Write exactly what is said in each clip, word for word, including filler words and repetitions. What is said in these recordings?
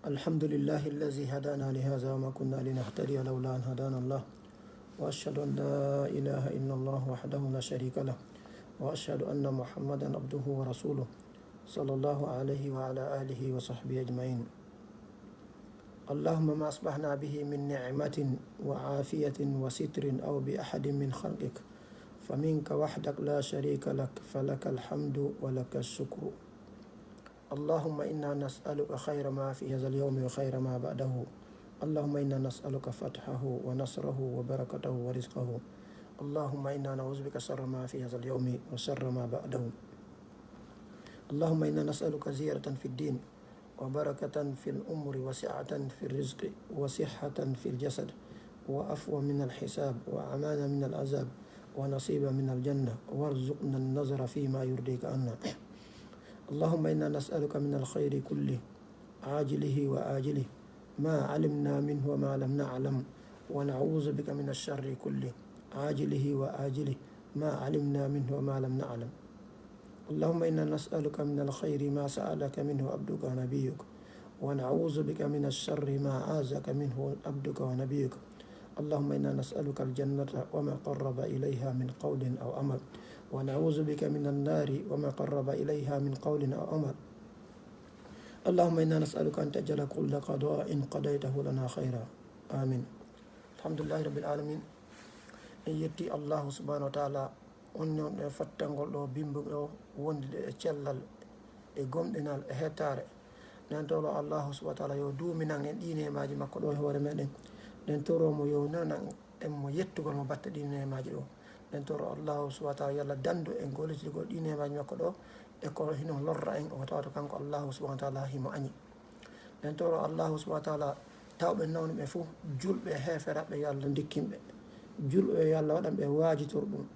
الحمد لله الذي هدانا لهذا وما كنا لنهتدي لولا أن هدانا الله. وأشهد أن لا إله إلا الله وحده لا شريك له. وأشهد أن محمدا عبده ورسوله، صلى الله عليه وعلى آله وصحبه أجمعين. اللهم ما أصبحنا به من نعمة وعافية وستر أو بأحد من خلقك، فمنك وحدك لا شريك لك، فلك الحمد ولك الشكر. اللهم إنا نسألك خير ما في هذا اليوم وخير ما بعده. اللهم إنا نسألك فتحه ونصره وبركته ورزقه. اللهم إنا نعوذ بك شر ما في هذا اليوم وشر ما بعده. اللهم إنا نسألك زيادة في الدين وبركة في العمر وسعة في الرزق وصحة في الجسد وعفوا من الحساب وأمانا من العذاب ونصيبا من الجنة وارزقنا النظر فيما يرضيك عنا. اللهم إنا نسألك من الخير كله عاجله وآجله ما علمنا منه وما لم نعلم ونعوذ بك من الشر كله عاجله وآجله ما علمنا منه وما لم نعلم. اللهم إنا نسألك من الخير ما سألك منه عبدك ونبيك ونعوذ بك من الشر ما عاذك منه عبدك ونبيك. اللهم إنا نسألك الجنة وما قرب إليها من قول أو عمل ونعوذ بك من النار وما قرب إليها من قول أو عمل. اللهم إنا نسألك أن تجعل كل قضاء قضيته لنا خيرا. آمين. الحمد لله رب العالمين. En yetti Allahu subhanahu wa ta'ala, on non e fattangol ɗo bimbo ɗo wondude e cellal e gomɗinal e hettaare. Nden toro Allahu subhanahu wa ta'ala yo duuminan en ɗi neemaaji makko ɗo e hoore meɗen. Nden toro mo yo nonan en mo yettugol mo batte ɗi neemaaji ɗo. Nden toro Allahu subhanahu wa ta'ala yo Allah dandu en gollitirgol ɗi neemaaji makko ɗo e ko hino lorra en, o tawata kanko Allahu subhanahu wa ta'ala himo añi. Nden toro Allahu subhanahu wa ta'ala tawɓe nawnuɓe fof, julɓe e heeferaɓe, yo Allah ndikkinɓe. Julɓe yo Allah waɗan ɓe waajitor ɗum.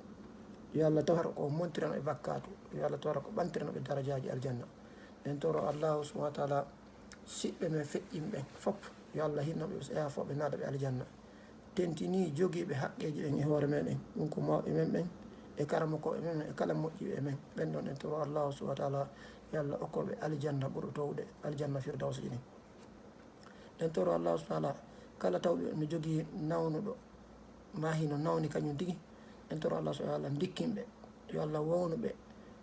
Yo Allah tawar ko montiran ɓe bakkaatu. Yo Allah tawar ko ɓantiran ɓe darajaaji aljanna. Nden toro Allahu subhanahu wa ta'ala siɓɓe men feƴƴinɓe fof, yo Allah hinno ɓe, so yaafoɓe naata ɓe aljanna. Tentini jogiiɓe haqqeeji ɗen e hoore meɗen, ɗum ko mawɓe men ɓen e karamokooɓe men e kala moƴƴiɓe e men. Ɓen ɗon en toro Allahu subhanahu wa ta'ala yo Allah okkoɓe aljanna ɓurɗo towde, aljanna firdawsi ɗin. Nden toro Allahu subhanahu wa ta'ala kala tawɓe no jogii nawnuɗo ma hino nawni kañum tigi, nden toro Allahu subhanahu wa ta'ala ndikkinɓe, yo Allah wownu ɓe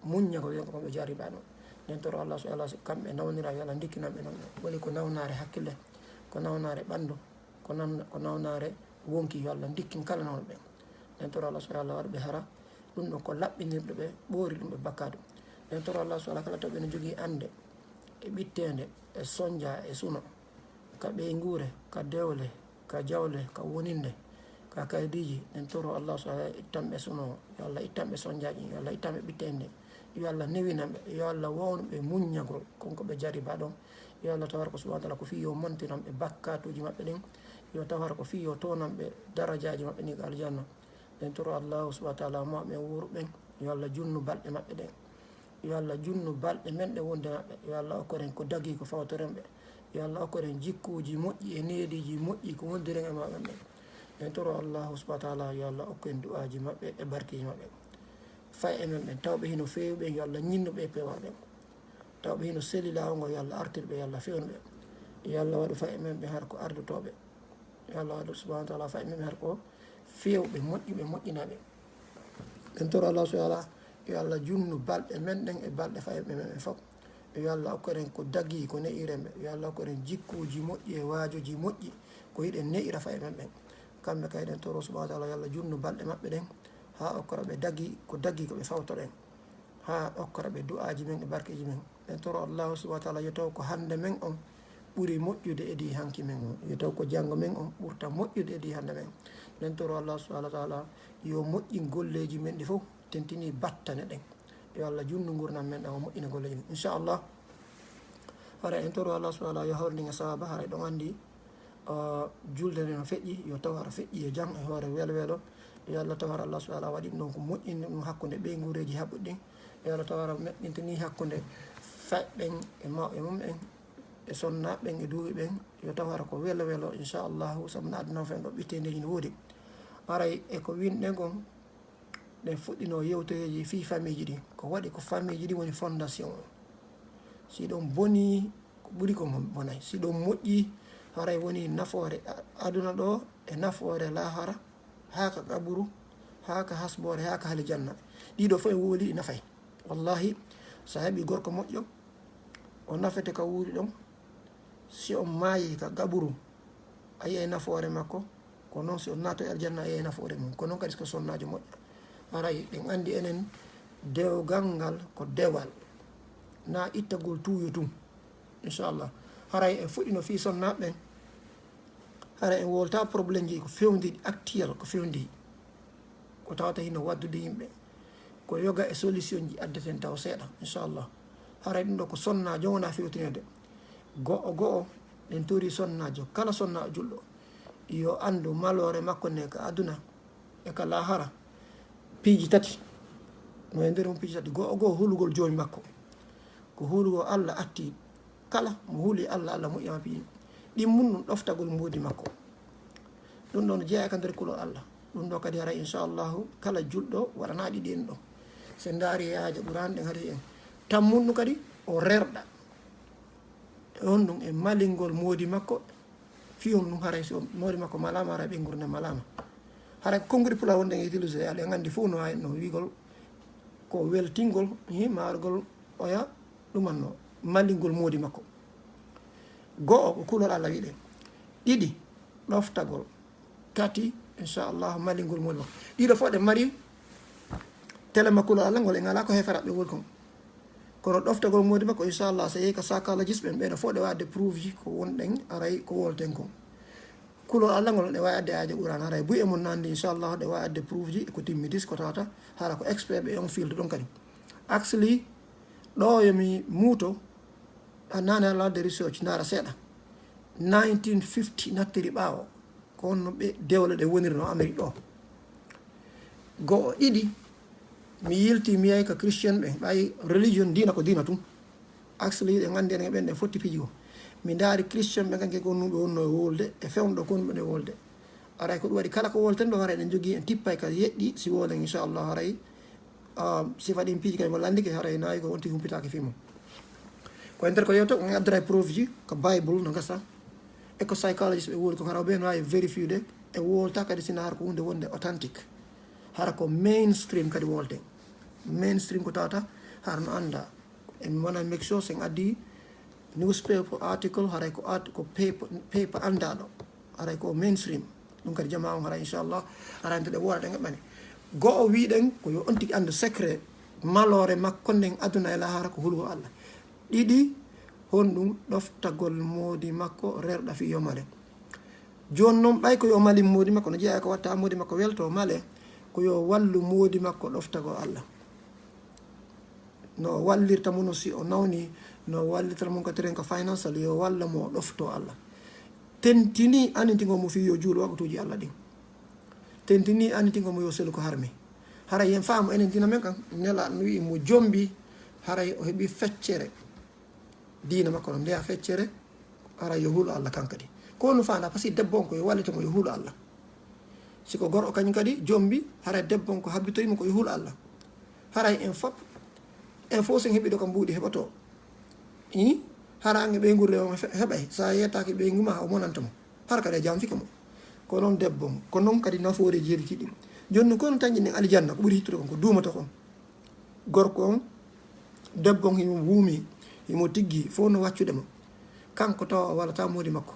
muñña ko wiyata ko ɓe jarriba ɗum. Nden toro Allahu subhanahu wa ta'ala si kamɓe nawnira, yo Allah ndikkinan ɓe noon. Woni ko nawnaare hakkille, ko nawnaare ɓanndu, ko nan-, ko nawnaare wonki, yo Allah ndikkin kala nawnuɓe. Nden toro Allahu subhanahu wa ta'ala waɗu ɓe hara ɗum ɗo ko laɓɓinirɗo ɓe, ɓoori ɗum ɓe bakkaatu. Nden toro Allahu subhanahu wa ta'ala kala tawɓe no jogii annde e ɓitteende e sonja e suno, ka ɓeynguure, ka dewle, ka jawle, ka woninde, ka kaydiiji, nden toro Allahu subhanahu wa ta'ala ittan ɓe suno, yo Allah ittan ɓe sonjaaji, yo Allah ittan ɓe ɓitteende, yo Allah newinan ɓe, yo Allah wownu ɓe muññagol kon ko ɓe jarriba ɗon. Yo Allah tawar ko subhanahu wa ta'ala ko fii yo montiran ɓe bakkaatuuji maɓɓe ɗin, yo tawar ko fii yo townan ɓe darajaaji maɓɓe ɗin ka aljanna. Nden toro Allahu subhanahu wa ta'ala mawɓe wuuru ɓen, yo Allah junnu balɗe maɓɓe ɗen. Yo Allah junnu balɗe men ɗe wonde maɓɓe. Yo Allah okkoren ko dagii ko fawtoren ɓe. Yo Allah okkoren jikkuuji moƴƴi e neediiji moƴƴi ko wondiren e maɓɓe ɓen. En toro Allahu subhanahu wa ta'ala yo Allah okkoren du'aaji maɓɓe e barkeeji maɓɓe. Fay e men ɓen tawɓe hino feewi ɓen, yo Allah ñinnu ɓe e peewal ɓen. Tawɓe hino seli laawol ngol, yo Allah artir ɓe, yo Allah fewnu ɓe. Yo Allah waɗu fay e men ɓe har ko ardotooɓe. Yo Allah waɗu subhanahu wa ta'ala fay e men ɓe har ko feewɓe, moƴƴuɓe, moƴƴinaaɓe. En toro Allah subhanahu wa ta'ala, yo Allah junnu balɗe men ɗen e balɗe fay e men ɓen fof. Yo Allah okkoren ko dagii, ko ne'iren ɓe. Yo Allah okkoren jikkuuji moƴƴi e waajoji moƴƴi, ko hiɗen ne'ira fay e men ɓen. Kamɓe kay ɗen toro subhanahu wa ta'ala, yo Allah junnu balɗe maɓɓe ɗen, haa okkora ɓe dagii, ko dagii ko ɓe fawtoren. Haa okkora ɓe du'aaji men e barkeeji men. Nden toro Allahu subhanahu wa ta'ala, yo taw ko hannde men on ɓuri moƴƴude e di hanki men on. Yo taw ko janngo men on ɓurta moƴƴude e di hannde men. Nden toro Allahu subhanahu wa ta'ala, yo moƴƴin golleeji men ɗi fof, tentini battane ɗen. Yo Allah junnu ngurndan men ɗan, o moƴƴina golleeji men. Inchallah, haray en toro Allah subhanahu wa ta'ala, yo hawrindin e sawaaba, haray ɗon anndi, ah, julde nde no feƴƴi, yo taw hara feƴƴi e jam e hoore welo welo. Yo Allah taw hara Allah subhanahu wa ta'ala waɗi ɗum ɗon ko moƴƴinde ɗum hakkunde ɓeynguureeji haɓɓuɗi ɗin. Yo Allah taw hara meɗɗintini hakkunde fayɓe ɓen e mawɓe mum en, e sonnaaɓe ɓen e duuɓi ɓen. Yo taw hara ko welo welo, inchallahu, sabu no aduna o fen ɗo ɓitteendeeji no woodi. Haray e ko winɗen kon, ɗen fuɗɗino yewtereeji fii famiiji ɗin. Ko waɗi ko famiiji ɗin woni fondation on. Si ɗon bonii, Ko ɓuri ko mo bonay. Si ɗum moƴƴi, haray woni nafoore a-, aduna ɗo e nafoore laahara, haa ka qaburu, haa ka hasboore, haa ka halijanna. Ɗiɗo fof e wowli ɗi nafay. Wallahi, so a heɓi gorko moƴƴo, o nafete ka wuuri ɗon. Si on maayi ka qaburu, a yi'ay nafoore makko, ko noon si on naatoy aljanna, a yi'ay nafoore mum. Ko noon kadi ko sonnaajo moƴƴo. Haray ɗen anndi enen dewgal ngal ko dewal, na ittagol tuuyo tun. Inchallah. Haray en fuɗɗino fii sonnaaɓe ɓen. Haray en wolta problème ji ko fewndi actuel, ko fewndi. Ko tawata hino waddude yimɓe. Ko yoga e solution ji addeten taw seeɗa, inchallah. Haray ɗum ɗo ko sonnaajo wona fewtinede. Go'o go'o, ɗen tori sonnaajo, kala sonnaajo julɗo, yo anndu maloore makko nde ka aduna e ka laahara. Piiji tati. No e nder mum piiji tati. Go'o go'o hulugol joomi makko. Ko hulugol Allah atti kala mo huli Allah, Allah moƴƴama piiji. Ɗimmun ɗum ɗoftagol moodi makko. Ɗum ɗon jeyaa ka nder kulol Allah. Ɗum ɗo kadi haray inchallahu kala julɗo waɗanaa ɗi ɗen ɗo. So ndaari e aaje Qur'an ɗen haray en. Tammun ɗum kadi o rerɗa. E on ɗum e malingol moodi makko. Fii on ɗum haray so moodi makko malaama haray ɓe ngurnde malaama. Haray ko konnguɗi pulaar wonɗen e utilisé, aɗen anndi fof no waawi no wiigol ko weltingol, hi, maargol oya ɗumanno malingol moodi makko. Go'o ko kulol Allah wiɗen. Ɗiɗi, ɗoftagol. Tati, inchallah, malingol moodi makko. Ɗiɗo fof ɗe mari telema kulol Allah ngol e ngala ko heferaɓe wol kon. Kono ɗoftagol moodi makko, inchallah, so yehi ka psychologist ɓen, ɓeɗo fof ɗe waɗde preuve ji ko wonɗen aray ko wolten kon. Kulol Allah ngol ɗe wawi adde aaje Qur'an, haray buy e mon nandi, inchallah, ɗe wawi adde preuve ji ko timmitis ko tawata hara ko expert ɓe e on field ɗon kadi. Actually, ɗo yo mi muuto, a nane Allah wadde research, ndaara seeɗa. Nineteen fifty nattiri ɓaawo, ko honno ɓe dewle ɗe wonirno Amérique ɗo. Go'o, ɗiɗi, mi yilti mi yahi ka Christian ɓe, ɓay religion diina ko diina tun. Actually, ɗen anndi enen ɓen ɗen fotti piiji goo. Mi ndaari Christian ɓe kanke ko honno ɓe wonno e wolde, e fewndo ko honno ɓe wolde. Haray ko ɗum waɗi kala ko wolten ɗo haray eɗen jogii en tippay ka yeɗɗi si wolen inchallah haray, ah, sifa ɗin piiji kay mo lanndike haray nayi ko wonti humpitaaki fii mum. Ko e nder ko yewto on addoray preuve ji ko Bible no gasa. E ko psychologist ɓe wowli ko hara ɓe no waawi vérifiude e wolta kadi sina hara ko huunde wonde authentique. Hara ko mainstream kadi wolten. Mainstream ko tawata hara no annda. En wona make sure sen addi newspaper article, haray ko art-, ko paper, paper anndaɗo. Haray ko mainstream. Ɗum kadi jama on haray inchallah. Haray nde ɗe wora ɗe ngaɓɓani. Go'o wiɗen ko yo on tigi anndu secret. Maloore makko nden aduna e lahara ko hulgo Allah. Ɗiɗi, honɗum ɗoftagol moodi makko rerɗa fii yo male. Jooni non ɓay ko yo malin moodi makko, no jeyaa ko watta moodi makko welto male, ko yo wallu moodi makko ɗoftagol Allah. No wallirta mo no si o nawni, no wallirta mo ka teren ka financial, yo walla mo ɗofto Allah. Tentini anintingol mo fii yo juulu waqtuuji Allah ɗin. Tentini anintingol mo yo selu ko harmi. Haray yen faamu enen diina men kan, Nelaaɗo no wi'i mo jombi, haray o heɓi feccere. Diina makko no ndeya feccere, haray yo huulu Allah kan kadi. Ko no faanda, parce que debbo on ko yo wallito mo yo huulu Allah. Si ko gorko kañum kadi jombi, haray debbo on ko habbitoyi mo ko yo huulu Allah. Haray en fop, en fof sen heɓi ɗo ko mbuuɗi heɓoto. I? Hara ange ɓeyngu rewo he-, heɓay, sa yettaaki ɓeyngu ma, o monanta mo. Hara kadi a janfike mo. Ko noon debbo on, ko noon kadi nafoore jeeri ɗin. Jooni noon ko no tañi nden aljanna, ko ɓuri hittude kon, ko duumata kon. Gorko on, debbo on himo wuumi, himo tiggi, fof no waccude mo. Kanko tawa o walata moodi makko.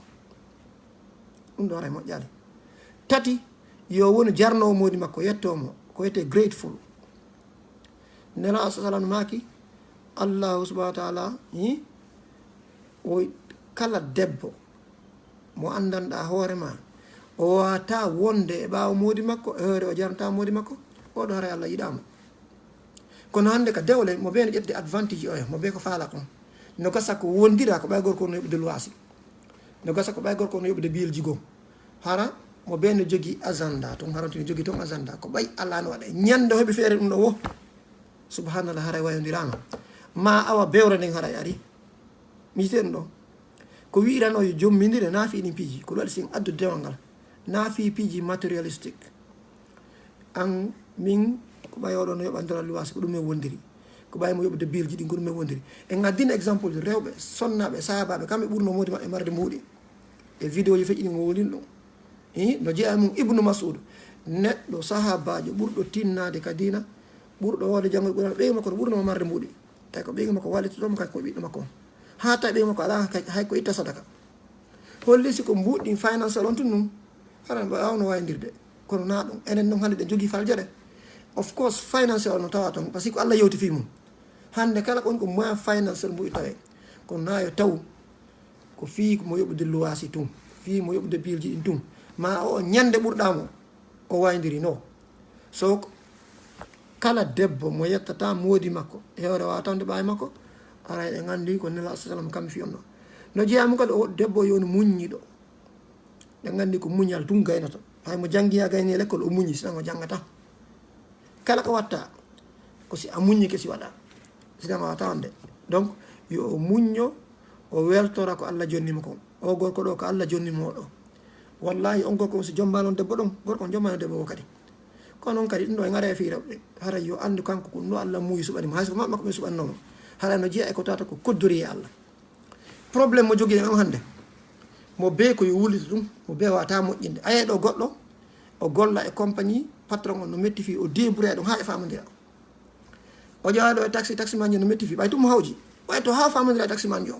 Ɗum ɗo haray moƴƴaali. Tati, yo wonu jarnoowo moodi makko, yettoo mo, ko wiyetee grateful. Nelaaɗo sa sallam maaki, Allahu subhanahu wa taala, hi, o kala debbo mo anndanɗaa hoore ma, o wata wonde e ɓaawo moodi makko, e hoore o jarnata moodi makko, oɗo haray Allah yiɗaa mo. Kono hannde ka dewle, mo bee no ƴettude advantage oya, mo bee ko faala kon. No gasa ko wondira ko ɓay gorko no yoɓude luwaasi. No gasa ko ɓay gorko no yoɓude biilji goo. Hara mo bee no jogii agenda ton, hara no jogii ton agenda. Ko ɓay Allah no waɗa. Ñande o heɓi feere ɗum ɗo wo. Subhanallah, haray wayondirano. Ma awa bewre nden haray ari. Mi yite ɗum ɗo. Ko wi'irano yo jommindire na fii ɗin piiji. Ko ɗum waɗi sen addu dewal ngal. Na fii piiji materialistic. An, min, ko ɓay oɗo no yoɓandira luwaasi, ko ɗum en wondiri. Ko ɓay mo yoɓude bilji ɗi nguru men wondiri. En addina exemple ji rewɓe, sonnaaɓe, sahaabaaɓe, kamɓe ɓurno moodi maɓɓe marde mbuuɗi. E vidéo ji feƴƴi ɗi mo wolin ɗum. I, no jeeya mum Ibnu Mas'ud, neɗɗo sahaabaajo ɓurɗo tinnaade ka diina, ɓurɗo wooda janngo Qur'an, ɓeyngu makko no ɓurno mo marde mbuuɗi. Tawi ko ɓeyngu makko wallitoto mo, kañum ko ɓiɗɗo makko on. Haa tawi ɓeyngu makko alaa hay, hay ko itta sadaka. Holli si ko mbuuɗi financial on tun ɗum, hara mbo awno wayndirde. Kono na ɗum, enen ɗum hannde ɗen jogii faljere. Of course, financial no tawa toon, parce que ko Allah yewti fii mum. Hannde kala ko woni ko moyen financial mbuuɗi tawee. Kono na yo taw ko fii ko mo yoɓude luwaasi tun, fii mo yoɓude bilji ɗin tun. Ma o ñande ɓurɗaa mo, o wayndiri no. So ko kala debbo mo yettata moodi makko, e hoore waawata wonde ɓaawi makko, ara eɗen anndi ko Nelaaɗo sallam kam fiyonno. No jeeya mum kadi o debbo yo on muññiɗo. Ɗen anndi ko muñal tun gaynata. Hay mo janngi haa gayni e lekkol, o muñi, sinon o janngata. Kala ko watta, ko si a muññike si waɗa. Sinon a waawata wonde. Donc, yo o muñño, o weltora ko Allah jonni mo kon. O gorko ɗo ko Allah jonni mo ɗo. Wallahi, on gorko on si jombaano debbo ɗon, gorko on jombaano debbo o kadi. Kono noon kadi ɗum ɗo e ŋara e fii rewɓe. Hara yo anndu kanko ko ɗum ɗo Allah muuyi suɓani mo. Hay so ko maɓɓe makko ɓe suɓannoo mo. Hara no jeeya e ko tawata ko koddori e Allah. Problème mo jogii en on hannde. Mo bee ko yo wullito ɗum, mo bee waawata moƴƴinde. A yiyay ɗo goɗɗo, o golla e compagnie, patron on no metti fii, o débrouillé ɗum haa e faamondira. O ƴeewa ɗo e taxi, taximan jo no metti fii, ɓay tun mo hawji. Ɓay to haa faamondira e taximan jo.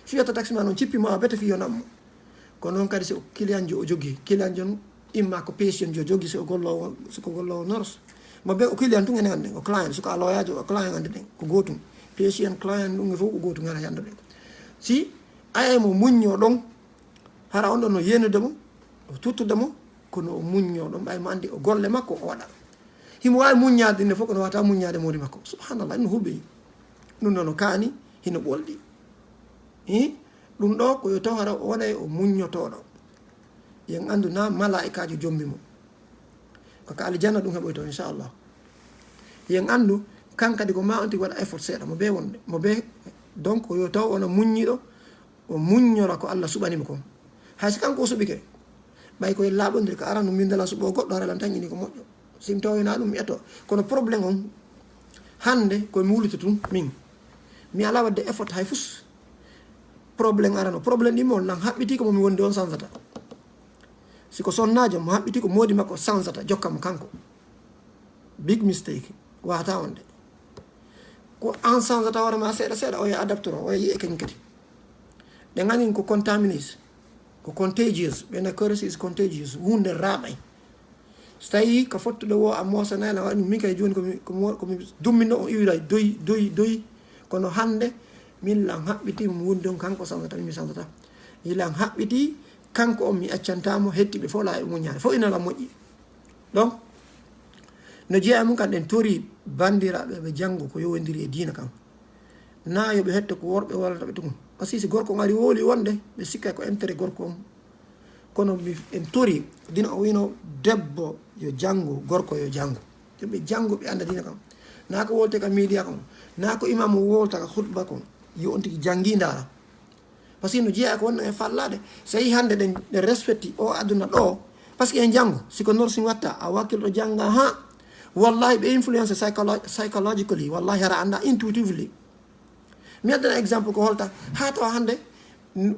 Fiyata taximan on cippi mo, a bete fii yo nam mo. Ko noon kadi so client jo o jogii, client jo on imma ko patient jo jogii, so o golloowo, so ko golloowo nurse. Mo bee o client tun enen annden, o client, so ko a looyaajo, o client annden, ko gootum. Patient, client, ɗum e fof ko gootum, hara hannde ɗen. Si a yiyay mo muññoo ɗon, hara on ɗon no yeenude mo, o tuttude mo, kono o muññoo ɗon, ɓay mo anndi o golle makko o waɗa. Himo waawi muññaade ɗum ne fof, kono waawata muññaade moodi makko. Subhanallah, ɗum no hulɓini. Ɗum ɗo no kaani, hino ɓolɗi. Ih, ɗum ɗo ko yo taw hara o wonay o muññotooɗo. Yen anndu na malaa'ikaajo jombi mo. Ko ka aljanna ɗum heɓoyto, inchallah. Yen anndu, kan kadi ko ma on tigi waɗa effort seeɗa, mo bee wonde, mo bee, donc yo taw wona muññiɗo, o muññora ko Allah suɓani mo kon. Hay si kanko o suɓike, ɓay ko e laaɓondire ka aran no min ndala suɓo goɗɗo, hara lan tan ini ko moƴƴo. Si mi tawoyna ɗum, mi eto. Kono problème on, hannde ko mi wulito tun, min. Mi alaa waɗde effort hay fus. Problème arano. Problème ɗi mo lan haɓɓiti ko mo mi wondi on sansata. Si ko sonnaajo mo haɓɓiti ko moodi makko sansata, jokka mo kanko. Big mistake. Waawata wonde. Ko an sansata hoore ma seeɗa seeɗa, o ya adaptoro, o ya yi'e kañum kadi. Ɗe ngani ko contaminés, ko contagious, ɓe na curse is contagious, huunde raaɓay. So tawi ko fottude wo a moosanay, na waɗi min kay jooni ko mi, ko mi, ko mi dummino on iwira doyi, doyi, doyi. Kono hannde, min lan haɓɓiti mo wondi on kanko sansata, min mi sansata. Yi lan haɓɓiti, kanko on mi accanta mo, hetti ɓe fof laaɓi muññaare. Fof ina lan moƴƴi. Donc, no jeeya mum kan ɗen tori banndiraaɓe ɓe janngo ko yowondiri e diina kan. Na yo ɓe hetto ko worɓe wallata ɓe tun. Parce que si gorko on ari wowli wonde, ɓe sikka ko intérêt gorko on. Kono mi, en tori, dina o wino debbo yo janngu, gorko yo janngu. Yo ɓe janngu, ɓe annda diina kan. Na ko wolte ka media kon, na ko imam wolta ka khutba kon. Yo on tigi janngi ndaara. Parce que no jeeya ko wonno e fallaade. So yi hannde ɗen, ɗen respecti o aduna ɗo, parce que en janngo, si ko nursing watta, a wakkilto jannga ha, wallahi ɓe influence psycholo-, psychologically, wallahi hara annda intuitively. Mi addana exemple ko holta, haa tawa hannde, n-,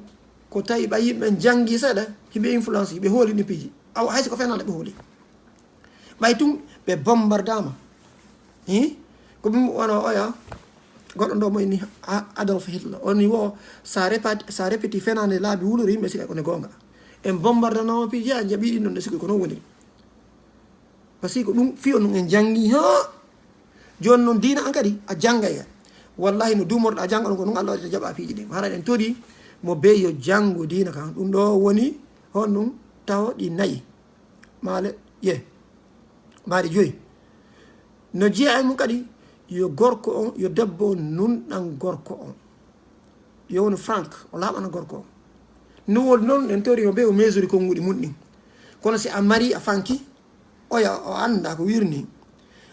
ko tawi ɓay yimɓe janngi seeɗa, hiɓe influence, hiɓe hooli ɗi piiji. Awa hay so ko fenaande ɓe hooli. Ɓay tun ɓe bombardama. Hi? Ko ɗum wano oya, goɗɗo ndo mo inni A-, Adolf Hitler. O ni wo, sa repati-, sa repeti fenaande laabi wulori yimɓe sika ko ne goonga. En bombardanama piiji a jaɓi ɗin ɗon nde sikki ko non woni. Parce que ko ɗum fiyo nun en janngi, ha? Jooni noon diina an kadi a janngay hen. Wallahi no duumorɗa jannga ɗum ko ɗum Allah waɗi to jaɓa piiji ɗin. Hara ɗen tori mo bee yo janngu diina kan. Ɗum ɗo woni honɗum tawo ɗi nayi. Maale, ye. Maari joyi. No jeeya e mum kadi yo gorko on, yo debbo on nunɗan gorko on. Yo wonu frank, o laaɓana gorko on. No woni noon en tori mo bee o mesuri konnguɗi mun ɗin. Kono si a mari a fanki, oya o annda ko wirni.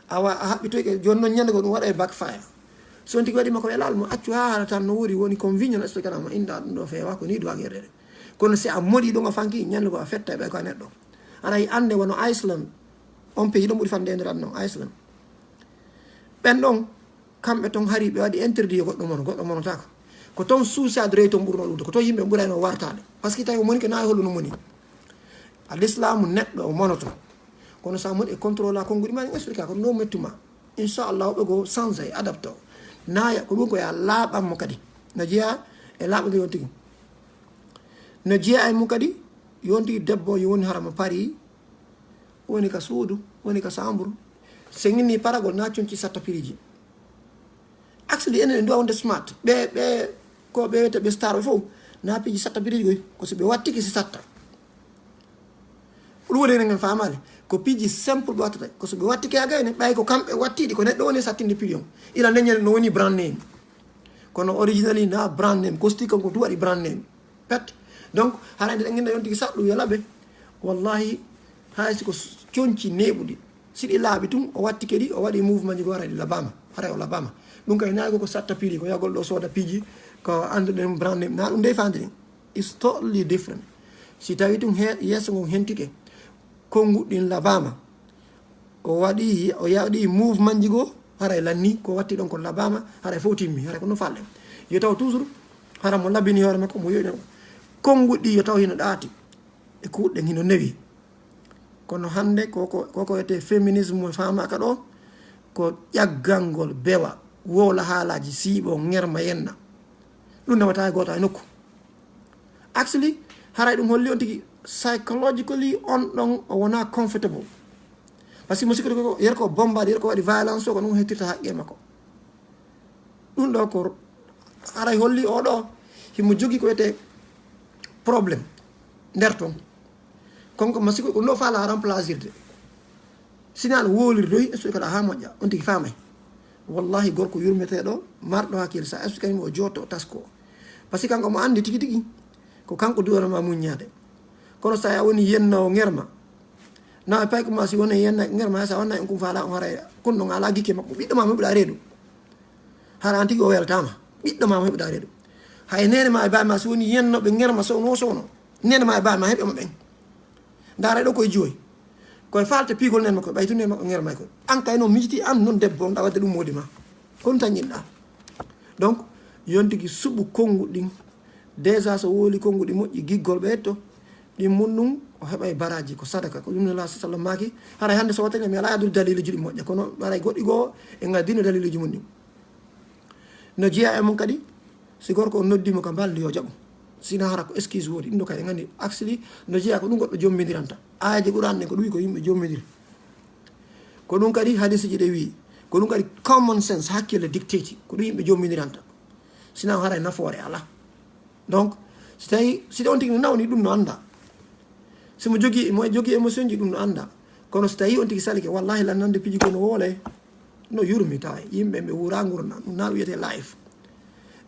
Awa a haɓɓitoyke, jooni noon ñande goo ɗum waɗa e backfire. So on tigi waɗi ma ko welal mo accu haa haala tan no woni, woni convenience to kanama inda ɗum ɗo feewa ko ni duwa gerdere. Kono si a moɗi ɗum a fanki, ñande goo a fetta ɓe ko a neɗɗo. Aray annde wano Iceland, on pays ɗon ɓuri fande e nder aduna on, Iceland. Ɓen ɗon, Kamɓe ton hari ɓe waɗi interdit yo goɗɗo mono, goɗɗo monotaako. Ko ton suicide rate on ɓurno ɗuuɗude, ko ton yimɓe ɓurayno wartaade. Parce que tawi o moni ko na e holluno moni. A lislaamu neɗɗo o monoto. Kono sa moni e contrôle a konguɗi ma, en explique ko no mettuma. Inchallah, woɓɓe goo change, adapte o. Naya, ko ɗum ko ya laaɓan mo kadi. No jeeya e laaɓa nde yon tigi. No jeeya e mum kadi, yon tigi debbo yo woni harama pari, woni ka suudu, woni ka samburu. Se ginni paragol na conci satta piriji. Actually, enen en duwa wonde smart. Ɓe, ɓe, ko ɓe wiyete ɓe star ɓe fof, na piiji satta biriji goy. Ko si ɓe wattike si satta. Ko ɗum woni enen en faamaali. Ko piiji simple ɓe wattata. Ko so ɓe wattike a gayne, ɓay ko kamɓe wattiɗi, ko neɗɗo woni e sattinde piiji on. Ila ndeñen no woni brand name. Kono originally na brand name. Ko stick on ko ɗum waɗi brand name. Pet. Donc, hara nde ɗen ginna yon tigi saɗɗu yo laɓe. Wallahi, hay si ko s-, conci neeɓuɗi. Si ɗi laaɓi tun, o watti kadi, o waɗi mouvement ji goo, haray ɗi labaama. Haray o labaama. Ɗum kay nayi ko, ko satta piiji, ko yagol ɗo sooda piiji, ko annduɗen brand name. Na ɗum dey faandirin. It's totally different. Si tawi tun he-, yeeso ngon hentike, konguɗi ɗin labaama. O waɗi, o yaɗi mouvement ji goo, haray lanni, ko watti ɗon ko labaama, haray fof timmi, haray ko no falɗen. Yo taw toujours, hara mo labini hoore makko, mo yoɗi konguɗi yo taw hino ɗaati. E kuuɗe ɗen hino newi. Kono hannde ko, ko, ko, ko wiyetee féminisme mo faamaaka ɗo, ko ƴaggangol bewa, wowla haalaaji, siiɓo, ŋerma, yenna. Ɗum newata e gooto e nokku. Actually, haray ɗum holli on tigi psychologically on ɗon o wona comfortable. Parce que mo sikkude ko yer ko bombaade, yer ko waɗi violence o, ko ɗum hettirta haqqe makko. Ɗum ɗo ko haray holli o ɗo himo jogii ko wiyetee problème nder ton. Kon ko masiko ko no faala remplacer de. Sinal wolirdoy e so kala ha moƴƴa on tigi faamay. Wallahi gorko yurmeteɗo marɗo hakkil sa explique mo jooto tasko. Parce que kanko mo andi tigi tigi ko kanko duwana ma muññaade. Kono sa ya woni yenno ngerma. Na e pay ko ma si woni yenna ngerma sa wonna en kum faala on haray kun non ala gikke makko ɓiɗɗo ma mo ɓiɗa reedu. Hara an tigi o weltama. Ɓiɗɗo ma mo heɓuɗa reedu. Hay nene ma e baaba ma so woni yennoɓe ngerma sowno sowno. Nene ma e baaba ma heɓe mo ɓen. Ndaara ɗo koye joyi. Koye falte piigol nen makko ɓay tun nen makko ngerma e koye. An kay noon mijiti an noon debbo on ɗa wadde ɗum moodi ma. Kon tañinɗa. Donc, yon tigi suɓu konngu ɗin. Déjà so woli konngu ɗi moƴƴi giggol ɓe etto. Ɗin mun ɗum o heɓay baraji ko sadaka. Ko ɗum ne la sallam maaki. Haray hannde so wattani mi ala addude daliluji ɗi moƴƴa. Kono haray goɗɗi goo e ngal dino daliluji mun ɗin. No jeeya e mum kadi, si gorko on noddi mo ka mbalndi, yo jaɓu. Sina hara ko excuse woodi, ɗum ɗo kadi en anndi, actually, no jeeya ko ɗum goɗɗo jommbindiranta. Aayaji Qur'an ɗen ko ɗum ko yimɓe jommbindiri. Ko ɗum kadi hadisiji ɗe wi'i. Ko ɗum kadi common sense, hakkille dictate. Ko ɗum yimɓe jommbindiranta. Sina haray nafoore ala. Donc, si tawi, si on tigi no nawni, ɗum no annda. Si mo jogii, mo jogii émotion ji, ɗum no annda. Kono si tawi on tigi salike, wallahi lannande piiji ko no woole, no yurmi tawa. Yimɓe ɓe wuura ngurna, ɗum na wiyete life.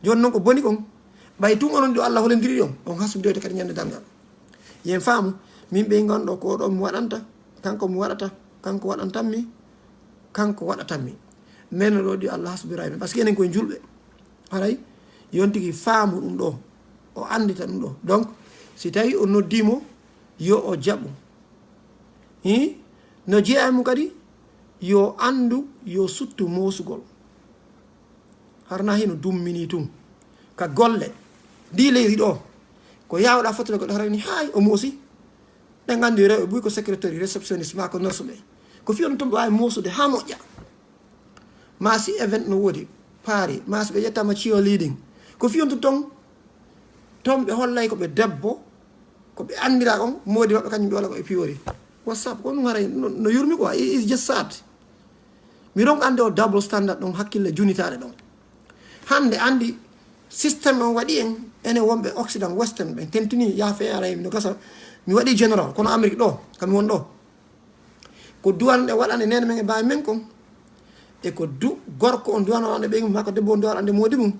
Jooni noon ko boni kon, ɓay tun onon ɗo Allah holondiri on, on hasbidoyta kadi ñande darngal. Yen faamu, min ɓe ngonɗo ko ɗo mi waɗanta, kanko mi waɗata, kanko waɗantammi, kanko waɗatanmi. Men no ɗo ɗi Allah hasbiraymi. Parce que enen koye julɓe. Haray, yon tigi faamu ɗum ɗo, o anndita ɗum ɗo. Donc, si tawi o noddi mo, yo o jaɓu. Hi? No jeeya e mum kadi, yo anndu, yo suttu moosugol. Harna hino dummini tun. Ka golle. Ndi leydi ɗo, ko yawɗa fottude goɗɗo harani hay o moosi. Ɗen anndi rewɓe buy ko secrétaire, réceptionniste, ma ko nurse ɓe. Ko fiyon tun ɓe waawi moosude haa moƴƴa. Ma si event no woodi, paari, ma si ɓe ƴettama cheerleading. Ko fiyontu ton, ton ɓe hollay ko ɓe debbo, ko ɓe anndira on, moodi maɓɓe kañum ɓe wala ko ɓe piwori. WhatsApp, ko ɗum haray no, no yurmi quoi, it is just sad. Mi ronka annde o double standard ɗon, hakkille junitaare ɗon. Hannde anndi système on waɗi en, enen wonɓe Occident, Western ɓen, tentini yaafe aray, no gasa, mi waɗi général, kono Amérique ɗo, kami won ɗo. Ko duwanɗe waɗande nene men e bawi men kon. E ko du-, gorko on duwano waɗande ɓe mum, maa ko debbo on duwano waɗande moodi mum.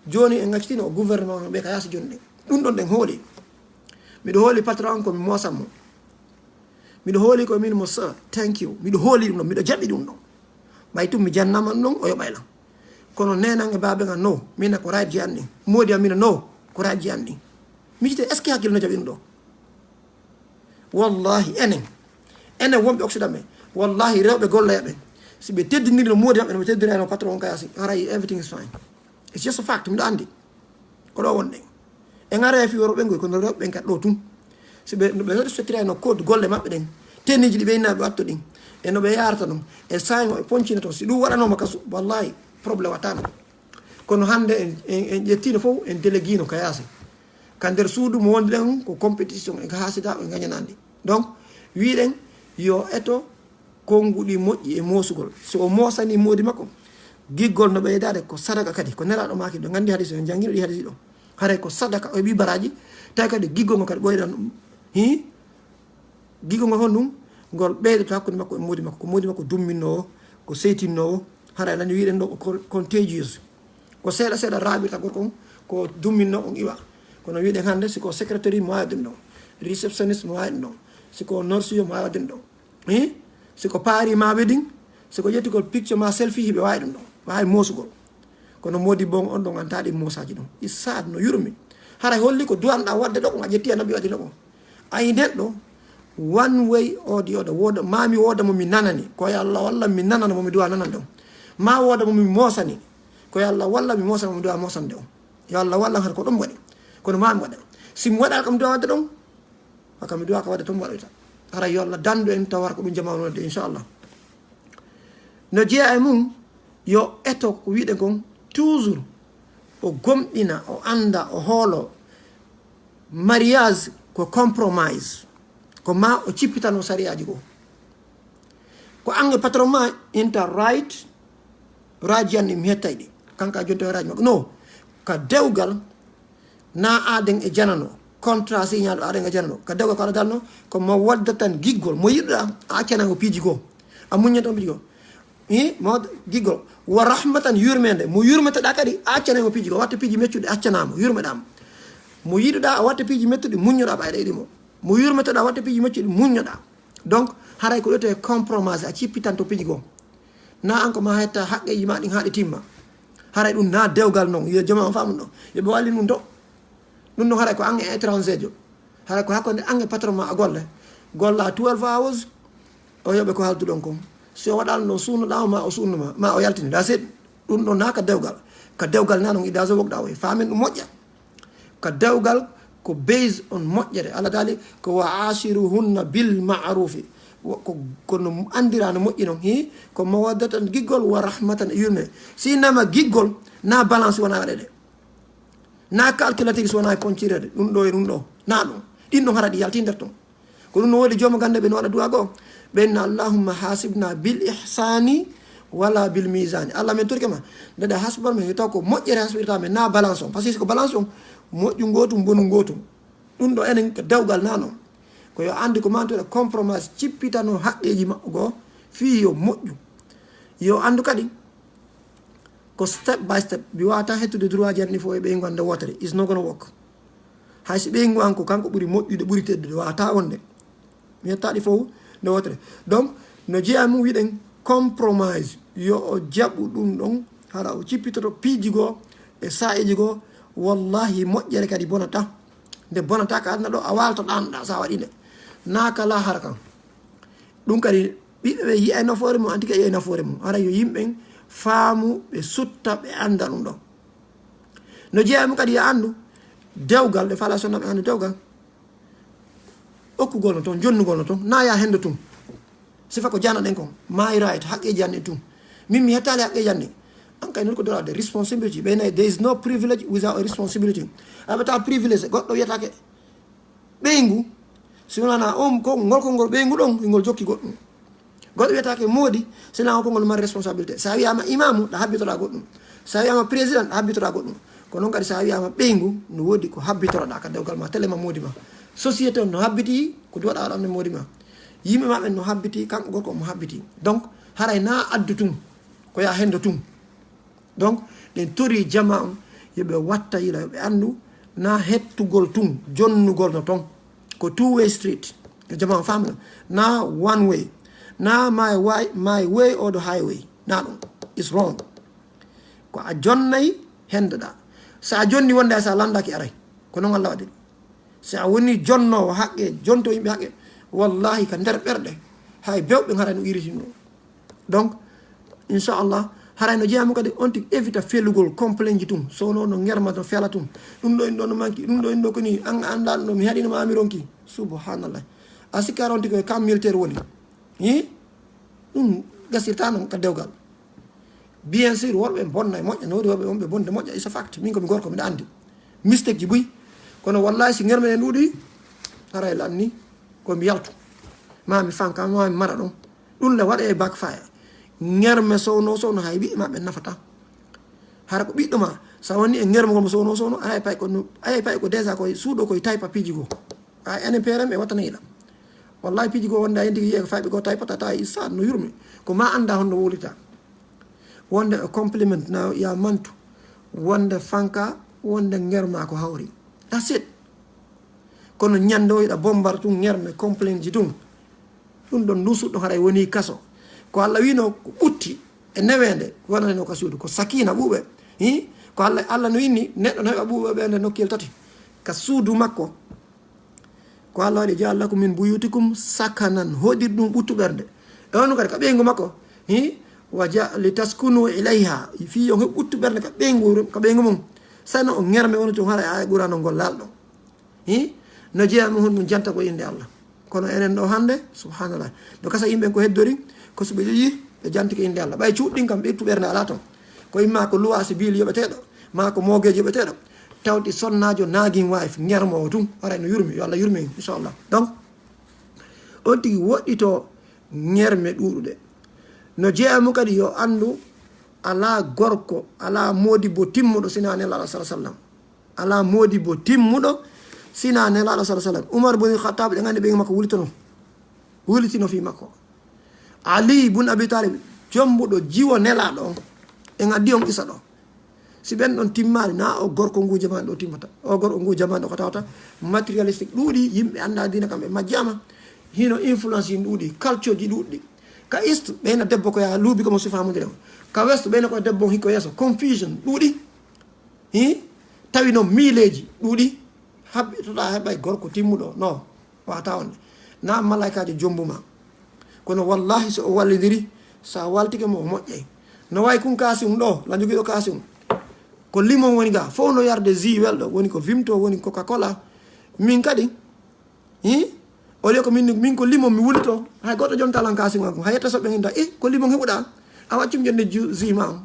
Jooni en accitino o gouvernement on ɓe ka yaasi jooni ɗen. Ɗum ɗon ɗen hooli. Miɗo hooli patron on ko mi moosan mo. Miɗo hooli ko min mo sir, thank you. Miɗo hooli ɗum ɗon, miɗo jaɓi ɗum ɗon. Ɓay tum mi jannama ɗum ɗon, o yoɓay lan. Kono nenan e baabe ngan no, mina ko right ji an ɗin. Moodi an mina no, ko right ji an ɗin. Miijite, est-ce que hakkille no jaɓi ɗum ɗo? Wallahi, enen, enen wonɓe Occident ɓe, wallahi, rewɓe golloyaɓe, Si ɓe teddindirno moodi maɓɓe no ɓe teddirayno patron on ka yaasi, haray everything is fine. It's just a fact, miɗo anndi. Ko ɗo wonɗen. En aray fii worɓe ɓen koy, kono rewɓe ɓen kadi ɗo tun. Si ɓe, no ɓe respectirayno code golle maɓɓe ɗen, tenue ji ɗi ɓe innaaɓe wattu ɗin, e no ɓe yaarata ɗon, e saay mo ɓe poncina ton, si ɗum waɗanooma kasu, wallahi, problème wattaano. Kono hannde en, en, en ƴettiino fof, en déléguiino ka yaasi. Ka nder suudu mo wonduɗen on, ko compétition, en ka haasidaaɓe, en ngañanaandi. Donc, wiɗen yo eto konnguɗi moƴƴi e moosugol. So o moosanii moodi makko, giggol no ɓeydaade ko sadaka kadi. Ko Nelaaɗo maaki, ɗo nganndi hadiis, en janngino ɗi hadiis ɗo. Haray ko sadaka, o heɓi baraaji, tawi kadi giggol ngol kadi ɓoydan ɗum. Hi? Giggol ngol honɗum? Ngol ɓeydoto hakkunde makko e moodi makko. Ko moodi makko dumminnoowo, ko seytinnoowo. Haray nani wiɗen ɗo ko con-, contagious. Ko seeɗa seeɗa raaɓirta gorko on, ko dumminnoo on iwa. Kono wiɗen hannde, si ko secretary mo waawi ɗum ɗon, receptionist mo waawi ɗum ɗon, si ko nurse yo mo waawi ɗum ɗon. Hi? Si ko paari ma wedding, si ko ƴettugol picture ma selfie, hiɓe waawi ɗum ɗon. Waawi moosugol. Kono moodi bon on ɗon antaɗi moosaaji ɗon. It's sad, no yurmi. Haray holli ko duwanɗa waɗde ɗo, ko a ƴetti annabi waɗi ɗo. Ay neɗɗo, one way or the other, wooda, ma mi wooda mo mi nanani, ko yo Allah walla mi nanana mo mi duwa nanande on. Ma wooda mo mi moosani, ko yo Allah walla mi moosana mo mi duwa moosande on. Yo Allah walla hara ko ɗum waɗi. Kono ma mi waɗa. Si mi waɗa kam duwa waɗde ɗon, haka mi duwa ka waɗde to mi waɗoyta. Hara yo Allah dandu en tawar ko ɗum jama wonde, inchallah. No jeeya e mum, yo eto ko wiɗen kon, toujours o gomɗina, o annda, o hoolo. Mariage ko compromise. Ko ma o cippitano sariyaaji goo. Ko an e patron ma inter right, raji anni mi hettay ɗi. Kanka jonto raji makko. No, ka dewgal na aaden e janano. Contrat signal aaden e janano. Ka dewgal ko ala dalno, ko mo wadda tan giggol. Mo yiɗuɗa, a accana ko piiji goo. A muññata on piiji goo. Hi, mo giggol. Wa rahmatan, yurmende. Mo yurmetoɗa kadi, a accana mo piiji goo. Watta piiji meccuɗi, accana mo, yurmeɗa mo. Mo yiɗuɗa, a watta piiji mettuɗi, muññoɗa ɓayɗa e ɗimo. Mo yurmetoɗa, watta piiji meccuɗi, muññoɗa. Donc, haray ko ɗoyte compromise, a cippitanto piiji goo. Na an ko ma hetta haqqeji ma ɗin haa ɗi timma. Haray ɗum na dewgal non, yo jama on faamu ɗum ɗo. Yo ɓe walli ɗum to. Ɗum ɗon haray ko an e étranger jo. Haray ko hakkunde an e patron ma a golle. Golla twelve hours, o yoɓe ko halduɗon kon. Si o waɗaano ɗon suunuɗa ma, o suunnuma, ma o yaltini. That's it. Ɗum ɗon na ka dewgal. Ka dewgal na non idaso wokɗa o e faamen ɗum moƴƴa. Ka dewgal ko based on moƴƴere. Allah daali ko wa ashiruhunna bil ma'rufi. Wo-, ko, ko no anndira no moƴƴi non. Hi, ko mawaddatan giggol wa rahmatan e yurme. Si nama giggol na balance wona waɗede. Na calculatrice wona e poncirede. Ɗum ɗo e ɗum ɗo. Na ɗum. Ɗin ɗon hara ɗi yalti nder ton. Ko ɗum no woodi jooma gannde ɓe no waɗa du'a goo. Ɓe inna, "Allahumma hasibna bil ihsani wala bil mizani." Allah, min torike ma. Nde ɗa hasbor men, taw ko moƴƴere hasbirta men, na balance on. Parce que ko balance on, moƴƴu ngootum, bonu ngootum. Ɗum ɗo enen ko dewgal na non. Ko yo anndu ko mantoɗa compromise, cippitano haqqeeji maɓɓe goo, fii yo moƴƴu. Yo anndu kadi, ko step by step. Mi waawata hettude droit ji anni fof e ɓeyngu an nde wootere. It's not gonna work. Hay si ɓeyngu an ko kanko ɓuri moƴƴude, ɓuri teddude, waawata wonde. Mi yettaɗi fof nde wootere. Donc, no jeeya mum wiɗen compromise. Yo o jaɓu ɗum ɗon, hara o cippitoto piiji goo e saa'iiji goo. Wallahi, moƴƴere kadi bonata. Nde bonata ka aduna ɗo, a waalto ɗaanoɗa sa waɗi nde. Na kala hara kan. Ɗum kadi, ɓiɓɓe ɓe yi'ay nafoore mum, anti ka yi'ay nafoore mum. Hara yo yimɓe faamu, ɓe sutta, ɓe annda ɗum ɗon. No jeeya mum kadi, yo anndu dewgal, ɗe faala sonna ɓe anndu dewgal. Okkugol no ton, jonnugol no ton, na ya hendo tun. Sifa ko jana ɗen kon, my right, haqqeeji an e tun. Min mi hettaali haqqeeji an ɗin. An kay, nor ko dora de responsibility. Ɓe nay, there is no privilege without a responsibility. Aɓe ta privilege, goɗɗo wiyatake ɓeyngu, si wonana on ko ngol konngol ɓeyngu ɗon, ngol jokki goɗɗum. Goɗɗo wiyatake moodi, si na on konngol mari responsabilité. Sa wiyama imamu, ɗa habbitoɗa goɗɗum. Sa wiyama président, ɗa habbitoɗa goɗɗum. Ko noon kadi sa wiyama ɓeyngu, no woodi ko habbitoɗa ka dewgal ma, tele ma moodi ma. Société on no habbiti, ko duwaɗa waɗa on moodi ma. Yimɓe ma ɓen no habbiti, kanko gorko on mo habbiti. Donc, haray na addu tun, ko ya hendo tun. Donc, ɗen tori jama on, yo ɓe watta yila, yo ɓe anndu, na hettugol tun, jonnugol no ton. Ko two way street. Yo jama on faamno. Na one way. Na my way, my way or the highway. Na ɗum. It's wrong. Ko a jonnay hendoɗa. So a jonni wonde sa landaki aray. Ko non Allah waɗi. Si a woni jonnoowo haqqe, jonto yimɓe haqqe, wallahi ka nder ɓerɗe, hay bewɓe ngara no iritino. Donc, Inchallah, haray no jeeyamo kadi on tigi évita felugol complainji tun. So no, no ngerma no fela tun. Ɗum ɗo in ɗo no manki, ɗum ɗo in ɗo ko ni, an, an ɗan ɗo mi haɗino ma mi ronki. Subhanallah. A sikka on tigi ko kam militaire woni. Hi? Ɗum gasirta non ka dewgal. Bien sûr, worɓe bonna e moƴƴa, no woodi worɓe wonɓe bonde moƴƴa, it's a fact. Min ko mi gorko, miɗa andi. Mistake ji buy. Kono wallahi si ngerme en ɗuuɗi, haray lanni, ko mi yaltu. Ma mi fanka, ma mi mara ɗon. Ɗum le waɗa e backfire. Ngerme sowno sowno hay ɓiɓɓe maɓɓe nafata. Hara ko ɓiɗɗo ma, sa woni e ngerme gombo sowno sowno, ay pay ko, ay pay ko déjà koye suuɗo koye taypa piiji goo. Ay enen peere ɓe wattana yiɗa. Wallahi piiji goo wonde a yenti yiye ko fayɓe goo taypa tata e issa no yurmi. Ko ma anda honno wowlita. Wonde o compliment na ya mantu. Wonde fanka, wonde ngerma ko hawri. That's it. Kono ñande o yiɗa bombar tun ngerme complain ji tun. Ɗum ɗon ndusuɗo haray woni kaso. Ko Allah wino ko ɓutti e newende wonaneno ka suudu. Ko sakina ɓuuɓe. Hi? Ko Allah, Allah no inni neɗɗo no heɓa ɓuuɓe ɓe nde nokkiyel tati. Ka suudu makko. Ko Allah waɗi ja'ala lakum min buyutikum sakanan, hoɗir ɗum ɓuttu ɓernde. E on kadi ka ɓeyngu makko. Hi? Wa ja-, li taskunu ilayha. Fii yo heɓ ɓuttu ɓernde ka ɓeyngu, ka ɓeyngu mum. Sano o ngerme woni tun haray ay Qur'aana ngol lalɗo. Hi? No jeeya mo honɗum janta ko innde Allah. Kono enen ɗo hannde, subhanallah. No kasa yimɓe ko heddori, ko so ɓe ƴeƴi, ɓe janti ko innde Allah. Ɓay cuuɗɗin kam ɓe ittu ɓernde alaa ton. Ko imma ko luwaasi biil yoɓeteeɗo, ma ko moogeeji yoɓeteeɗo. Tawti sonnaajo naagin wife, ngermoowo tun. Haray no yurmi, yo Allah yurmi en, inchallah. Donc, on tigi woɗɗito ngerme ɗuuɗuɗe. No jeeya mo kadi yo anndu alaa gorko, alaa moodi bo timmuɗo sina Nelaaɗo sallallahu alaihi wasallam. Alaa moodi bo timmuɗo sina Nelaaɗo sallallahu alaihi wasallam. Umar bun Khattab, ɗen anndi ɓeyngu makko wulitono. Wulitino fii makko. Ali bun Abi Talib, jombuɗo jiwo Nelaaɗo on. En addi on isa ɗo. Si ɓen ɗon timmaali, na o gorko ngu jaman ɗo timmata. O gorko ngu jaman ɗo ko tawata matérialistique ɗuuɗi, yimɓe annda diina kam ɓe majjama. Hino influence yin ɗuuɗi, culture ji ɗuuɗi. Ka East, ɓeyna debbo ko ya luubi ko mo sifa mo ndire. Ka West, ɓeyna ko debbo hikko yeeso, confusion ɗuuɗi. Hi? Tawi noon miileeji ɗuuɗi, haɓɓitoɗa heɓay gorko timmuɗo, no, wata wonde. Na malaykaajo jombu ma. Kono wallahi so o wallidiri, sa waltike mo o moƴƴay. No way kun kaasi um ɗo, la jogiɗo kaasi um. Ko limon woni ga, fof no yarde jus welɗo, woni ko Vimto, woni Coca-Cola. Min kadi, Hi? Au lieu ko min, min ko limon mi wulito. Hay goɗɗo jonta lan kaasi makko. Hay yetta soɓɓe nginta. Eh, ko limon heɓuɗa? A waccum jonde ju-, jus ma on.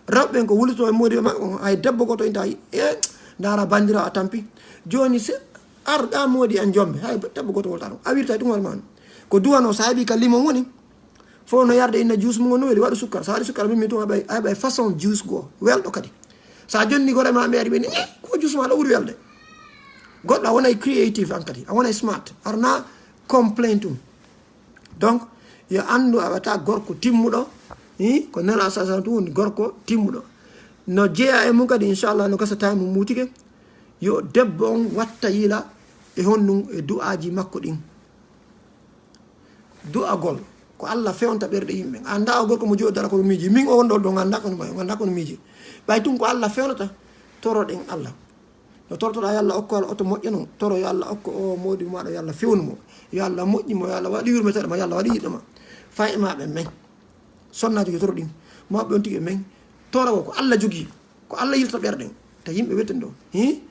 Rewɓe ɓen ko wulito e moodi maɓɓe on. Hay debbo goto inta. Eh, ndara bandirawo a tampi. Joni se arɗa moodi an jombe. Hay debbo goto wolta ɗum. A wirta ɗum hoore ma on. Ko duwano sa heɓi ka limon woni. Fof no yarde inna jus mum on no weli, waɗu sukkar. Sa waɗi sukkar min, min tun a heɓay, a heɓay façon jus goo. Welɗo kadi. Sa jonni gore ma ɓe ari ɓe ni, "Eh, ko jus ma ɗo ɓuri welde." Goɗɗo a wonay creative an kadi. A wonay smart. Arna complain tun. Donc, yo anndu a wata gorko timmuɗo. Hi? Ko Nelaaɗo sallallahu alaihi wasallam tun woni gorko timmuɗo. No jeeya e mum kadi, inchallah, no gasa time mum muutike. Yo debbo on watta yila e honɗum e du'aaji makko ɗin. Du'agol ko Allah fewnta ɓerɗe yimɓe. A annda o gorko mo jooɗi dara ko miiji. Min o wonɗo ɗon annda kono may, annda kono miiji. Ɓay tun ko Allah fewnata, toroɗen Allah. No torotoɗa yo Allah okko Allah oto moƴƴa non. Toro yo Allah okko o moodi maɗo yo Allah fewnu mo. Yo Allah moƴƴi mo, yo Allah waɗi yurmeteɗo ma, yo Allah waɗi yiɗɗo ma. Fay e ma ɓen men. Sonnaaji ko toro ɗin. Mawɓe on tigi e men. Torowo ko Allah jogii. Ko Allah yilta ɓerɗen. Ta yimɓe wetten ɗo. Hi?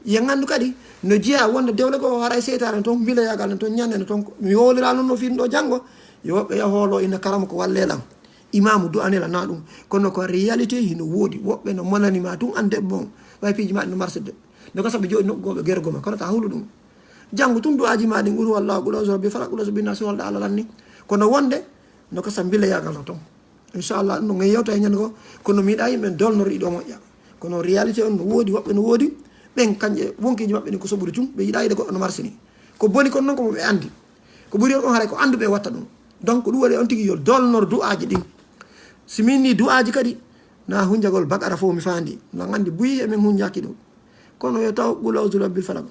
Yen anndu kadi, no jeeya wonde dewle goo haray seytaane ton, mbilayagal ne ton, ñande ne ton. Mi wowlira non no fiiɗum ɗo janngo. Yo woɓɓe ya hoolo ina karama ko walle lan. Imaamu du'anela na ɗum. Kono ko réalité hino woodi. Woɓɓe no monani ma tun an debbo on. Way piiji ma ɗi no marsede. No gasa ɓe jooɗi nokku goo ɓe gergo ma. Kono ta hulu ɗum. Janngo tun du'aaji ma ɗin, qul huwallahu, qul a'udhu birabbil falaq, qul a'udhu binaasi, holɗa Allah lanni. Kono wonde, no gasa mbilayagal no ton. Inchallah, ɗum no ngen yewta e ñande goo, kono mi yiɗa yimɓe dolnoriɗo moƴƴa. Kono réalité on no woodi, woɓɓe no woodi, ɓen kañƴe wonkiiji maɓɓe ɗin ko soɓude tun, ɓe yiɗa yiɗa goɗɗo no marsini. Ko boni kon non ko mo ɓe anndi. Ko ɓuri on haray ko annduɓe watta ɗum. Donc, ko ɗum waɗi on tigi yo dolnor du'aaji ɗin. Si min ni du'aaji kadi, na hunjagol Bakara fof mi faandi. Na anndi buyi e min hunjaki ɗum. Kono yo taw qul a'udhu birabbil falaq,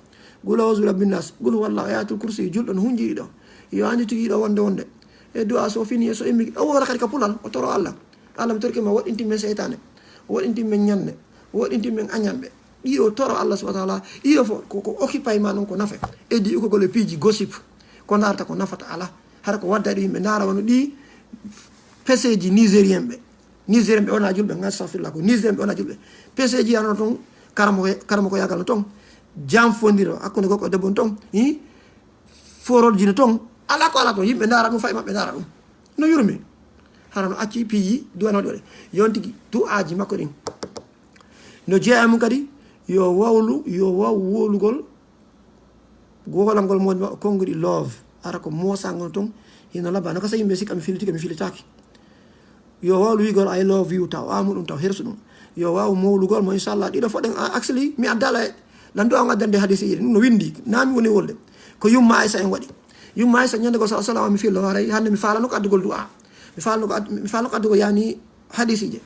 qul a'udhu birabbin nas, qul huwallahu, ayatul kursi, julɗo no hunjiri ɗo. Yo anndi tigi ɗo wonde wonde. E du'a so fini, e so immi, o wora kadi ka pulal, o toro Allah. Allah mi torike ma, woɗɗintin men seytaane, woɗɗintin men ñande, woɗɗintin men añanɓe. Ɗiɗo toro Allah subhanahu wa ta'ala, ɗiɗo fof ko, ko occupy ma non ko nafa. Eddi ukogol e piiji gossip, ko ndaarta ko nafata ala. Hara ko wadda ɗi yimɓe ndaara wano ɗi peseji nigérien ɓe. Nigérien ɓe wona julɓe, astafirullah, ko nigérien ɓe wona julɓe. Peseji yano toon, karamo karamo ko yagal no toon. Jam fondiro hakkunde gorko e debbo no toon. Hi. Forolji no toon. Ala ko ala toon, yimɓe ndaara ɗum, fay maɓɓe ndaara ɗum. No yurmi. Hara no acci piiji duwano ɗoɗe. Yontigi du'aaji makko ɗin. No jeeya mum kadi, yo wawlu, yo waw wowlugol. Goolangol moodi maɓɓe konnguɗi love. Ara ko moosangol toon. Hino labba no kasa yimɓe sikka mi fillitike, mi fillitaaki. Yo wawlu wigol I love you taw amu ɗum taw hersu ɗum. Yo waw mowlugol mo, inchallah. Ɗiɗo fof ɗen, actually, mi addala e lan du'a on addande hadisi iri ɗum no windi, na mi woni wolde. Ko yumma Aisha en waɗi. Yumma Aisha ñande go sa salama mi fillo haray hannde mi faalano ko addugol du'a. Mi faalano ko ad- mi faalano ko addugol yani hadisije.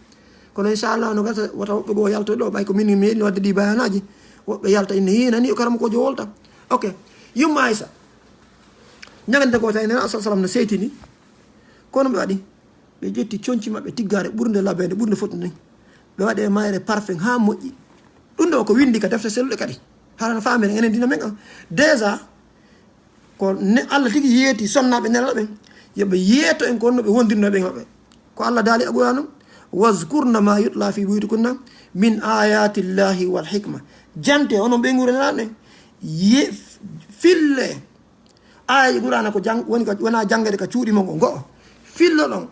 Kono inchallah no gasa wata woɓɓe goo yalto ɗo ɓay ko min mi meeɗi wadde ɗi bayanaji. Woɓɓe yalta inne yinani o karam ko jo wolta. Ok. Yumma Aisha. Ñagande ko tawi nena sa salam no seytini. Kono ɓe waɗi ɓe ƴetti conci maɓɓe tiggare ɓurde labede ɓurde foti ni. Ɓe waɗe mayre parfum ha moƴƴi. Ɗum ɗo ko windi ka defte selluɗe kadi. Harana famere enen dina men an. Déjà ko ne Allah tigi yeeti sonnaɓe nelal ɓen. Yoɓe yeeto en ko wonno ɓe wondirno ɓe maɓɓe. Ko Allah daali a ɓoyano. Wazkurna ma yutla fi buyutikunna min ayatillahi wal hikma. Jante onon ɓe ngure nelal ɗen. Ye fille. Aaye Qur'aana ko jang woni ka wona jangede ka cuuɗi mon ko go'o. Fillo ɗon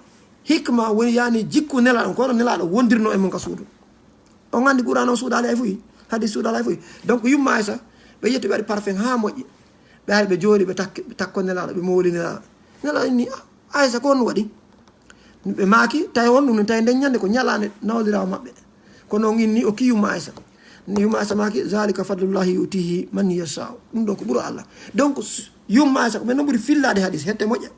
hikma woni yani jikku nela ɗon ko ɗon nelaɗo wondirno e mon ka suudu. On andi Qur'aana on suudaali ay fuy, hadis suudaali ay fuy. Donc yumma Aisha ɓe yetti ɓe waɗi parfum ha moƴƴi. Ɓe ari ɓe jooɗi ɓe takke ɓe takko nelaɗo ɓe mowli nelaɗo. Nelaɗo inni ah, Aisha ko on waɗi? Ɓe maaki tawi on ɗum tawi nden ñande ko ñalaande nawlirawo maɓɓe. Kono on inni o ki yumma Aisha. Yumma Aisha maaki zalika fadlullahi yutihi man yasha. Ɗum ɗo ko ɓuro Allah. Donc yumma Aisha ko ɓen no ɓuri fillade hadis hette moƴƴa.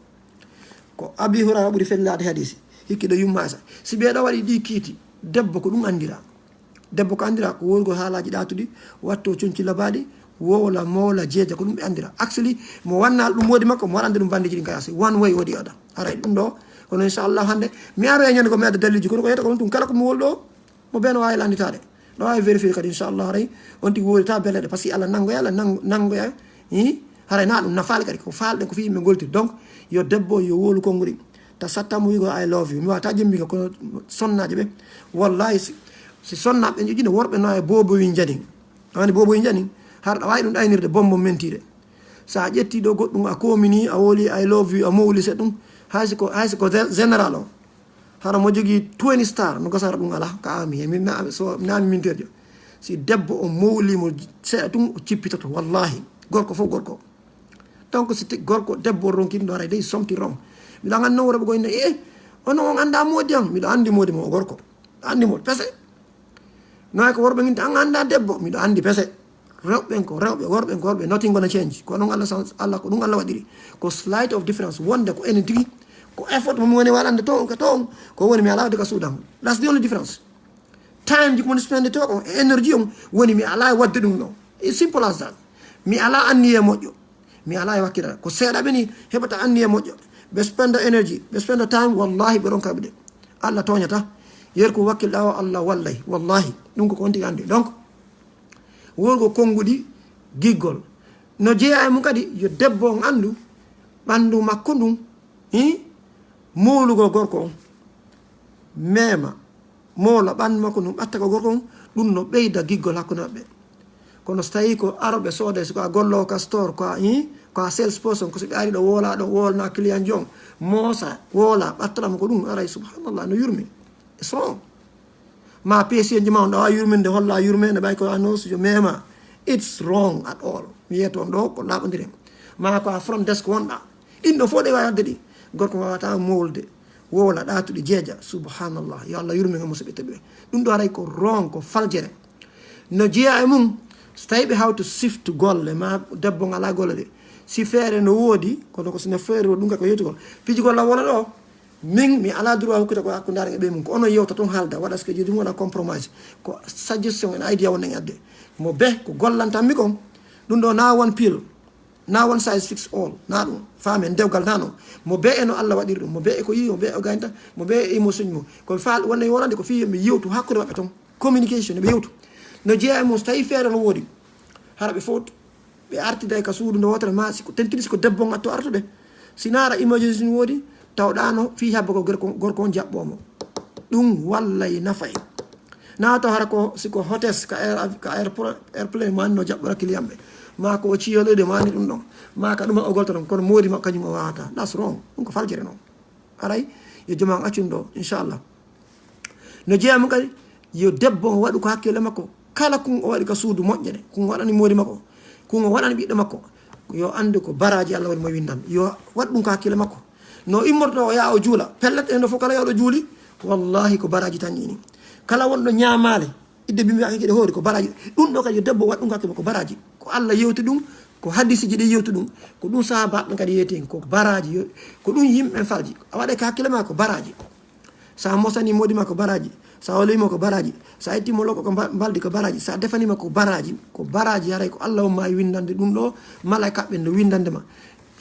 Ko Abi Hurayra ɓuri fellade hadis. Hikki ɗo yumma Aisha si ɓe ɗo waɗi ɗi kiiti debbo ko ɗum andira. Debbo ko andira ko worgo haalaji ɗatuɗi watto conci labaɗi. Wowla mowla jeeja ko ɗum ɓe andira actually mo wannal ɗum wodi makko mo waɗande ɗum bandiji ɗin kayasi one way wodi oda. Haray ɗum ɗo kono inchallah hande mi aro e ñande ko mi adda dalilji kono ko yetta ko ɗum tun kala ko mi wol ɗo. Mo beno wawi landitade ɗo wawi vérifier kadi inchallah haray. On tigi wowlita beleɗe par ce que allah nangoya allah nangoya. Haray na ɗum nafaali kadi ko faalɗen ko fi yimɓe goltir donc yo debbo yo wowlu konnguɗi. Ta satta mo wigo I love you mi wata jembiga kono sonnaji ɓe. Wallahi si sonnaɓe ɓe joƴƴino worɓe no e bobowi janin. Ani bobowi janin. Har ɗa wawi ɗum ɗaynirde bombo mentire. Sa ƴetti ɗo goɗɗum a komini a woli I love you a mowli se ɗum. Haysi ko haysi ko général o. Hara mo jogii twenty star no gasata ɗum alaa ka ami he min na so nami minterjo. Si debbo o mowlimo seeɗa tun o cippitoto wallahi. Gorko fof gorko. Donc si gorko debbo o ronkini ɗo aray dey something wrong. Miɗo angan non worɓe goyno e ono on annda moodi am miɗo anndi moodi mo o gorko. Anndi mo pese. No hay ko worɓe nginta an annda debbo miɗo anndi pese. Rewɓe en ko rewɓe worɓe en ko worɓe nothing gonna change ko non allah sans allah ko ɗum allah waɗiri. Ko slight of difference wonde ko enen tigi ko effort mo mi woni waɗande to ka to on ko woni mi ala wadde ka suudan. That's the only difference. Time ji ko woni spende to on e energy on woni mi ala wadde ɗum ɗo. It's simple as that. Mi ala anniye moƴƴo. Mi ala e wakkilal ko seeɗa ɓe ni heɓata anniye moƴƴo. Ɓe spenda energy ɓe spenda time wallahi ɓe ronkaɓe de. Allah toñata. Yer ko wakkilɗa o allah wallay wallahi. Ɗum ko ko on tigi andi donc. Worgo konnguɗi giggol no jeeya e mum kadi yo debbo on anndu ɓanndu makko ndun. Hi mowlugol gorko on mema mowla ɓanndu makko ndun ɓatta ko gorko on. Ɗum no ɓeyda giggol hakkunde maɓɓe. Kono so tawi ko aroɓe sooda si ko a gollowo ka store ko a hi ko a sales person ko so ɓe ari ɗo woola ɗo wolna client ji on moosa woola ɓattanamo ko ɗum aray subhanallah no yurmi. It's wrong. Ma peesiyenji ma on ɗawa yurminde holla yurmende ɓay ko a nosujo mema. It's wrong at all. Mi yeeto on ɗo ko laɓodire. Ma ko a front desk wonɗa. Ɗin ɗo fof ɗe wawi wadde ɗi. Gorko wawata mowlde wowla ɗatuɗi jeeja subhanallah yo allah yurmin e musidɓe teɓɓe. Ɗum ɗo aray ko wrong ko faljere. No jeeya e mum so tawi ɓe hawti siftu golle ma debbo ngala golle ɗe. Si feere no woodi kono ko sino feere ɗum kay ko yewtugol pijugol lan wona ɗo. Min mi ala droit hokkita ko hakkundaare e ɓey mum ko onon yewta toon haalda waɗa so que jodi wona compromise. Ko suggestion en idea wonɗen adde mo be ko gollantanmi kon. Ɗum ɗo na one pill na one size fits all na ɗum faamen dewgal na noon. Mo be e no allah waɗiri ɗum mo be e ko yii mo be o gaynta mo be e émotion mum ko faal wonde wonande ko fii mi yewtu hakkude maɓɓe toon. Communication ɓe yewtu no jeeya e mum so tawi feere no woodi. Hara ɓe fof ɓe artiday ka suudu nde wootere ma siko tentini siko debbo ngatto artude. Si naara emergency no woodi Tawɗano fii habba ko gorko, gorko on jaɓɓo mo. Ɗum wallay nafay. Na taw hara ko, si ko hôtesse ka air-, ka airport, airplane ma no jaɓɓora client ɓe. Ma ko o ciyoɗo de ma ni ɗum ɗon. Ma ka ɗum o golta ɗon, kono moodi ma kañum o wawata. That's wrong. Ɗum ko faljere non. Aray, yo joma on accun ɗo, inchallah. No jeeya mum kadi, yo debbo on waɗu ko hakkille makko. Kala kun o waɗi ka suudu moƴƴere, kun o waɗani moodi makko, kun o waɗani ɓiɗɗo makko, yo anndu ko baraaji Allah waɗi mo windan. Yo waɗu ɗum ko hakkille makko. No immorto o yaa o juula. Pellet en ɗo fof kala yawɗo juuli, wallahi ko baraaji tan yini. Kala wonɗo ñaamaale, idde bimbi hakkille hoori ko baraaji. Ɗum ɗo kadi yo debbo waɗu ɗum ko hakkille makko, ko baraaji. Ko Allah yewti ɗum, ko hadisiji ɗi yewti ɗum, ko ɗum sahaabaaɓe kadi yewti hen, ko baraaji. Yo, ko ɗum yimɓe falji. A waɗay ko hakkille ma ko baraaji. Sa mosani moodi ma ko baraaji, sa woloyi mo ko baraaji, sa itti mo lokko ko mba-, mbaldi ko baraaji, sa defani mo ko baraaji, ko baraaji, haray ko Allah on maayi windande ɗum ɗo, malaika ɓen no windande ma.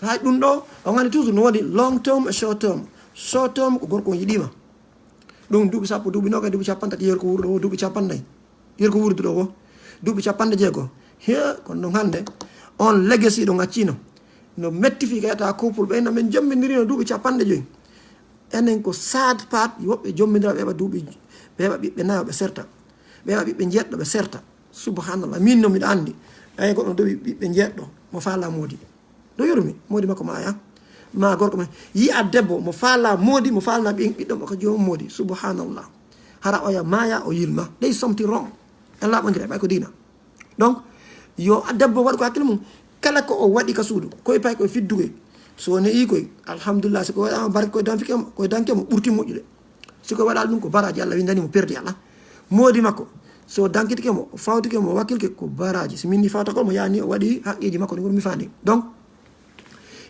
Hay ɗum ɗo, on anndi toujours no woodi long term e short term. Short term ko gorko on yiɗi ma. Ɗum duuɓi sappo, duuɓi nogas, duuɓi capanɗe tati, yeru ko wuuro ɗo, duuɓi capanɗe nayi. Yeru ko wuuro ɗo, duuɓi capanɗe jeego. He, kono ɗum hannde, on legacy ɗo ngaccino. No metti fii ka yata couple ɓe, na men jommindirino duuɓi capanɗe joyi. Enen ko sad part, woɓɓe jommindira ɓe heɓa duuɓi, ɓe heɓa ɓiɓɓe nayo ɓe serta. Ɓe heɓa ɓiɓɓe njeɗɗo ɓe serta. Subhanallah, min no miɗo anndi. Ɓay goɗɗo duuɓi ɓiɓɓe njeɗɗo, mo faala moodi. No yurmi, moodi makko maaya. Ma gorko ma, yi'a debbo, mo faala moodi, mo faala ɓi-, ɓiɗɗo mo ko joom moodi. Subhanallah. Hara oya maaya, o yilma. There is something wrong. En laaɓondira, ɓay ko diina. Donc, yo a debbo waɗu ko hakkille mum. Kala ko o waɗi ka suudu, koye pay koye fiddugoy. So ne'i koy, alhamdulillah, si ko waɗama barke koye danfike mo, koye danke mo, ɓurti moƴƴude. Si ko waɗal ɗum ko baraji Allah, windani mo perdi Allah. Moodi makko, so dankitike mo, o fawtike mo, o wakkilke ko baraji. Si min ni fawta ko mo yani, o waɗi haqqeji makko, ɗum mi fandi. Donc,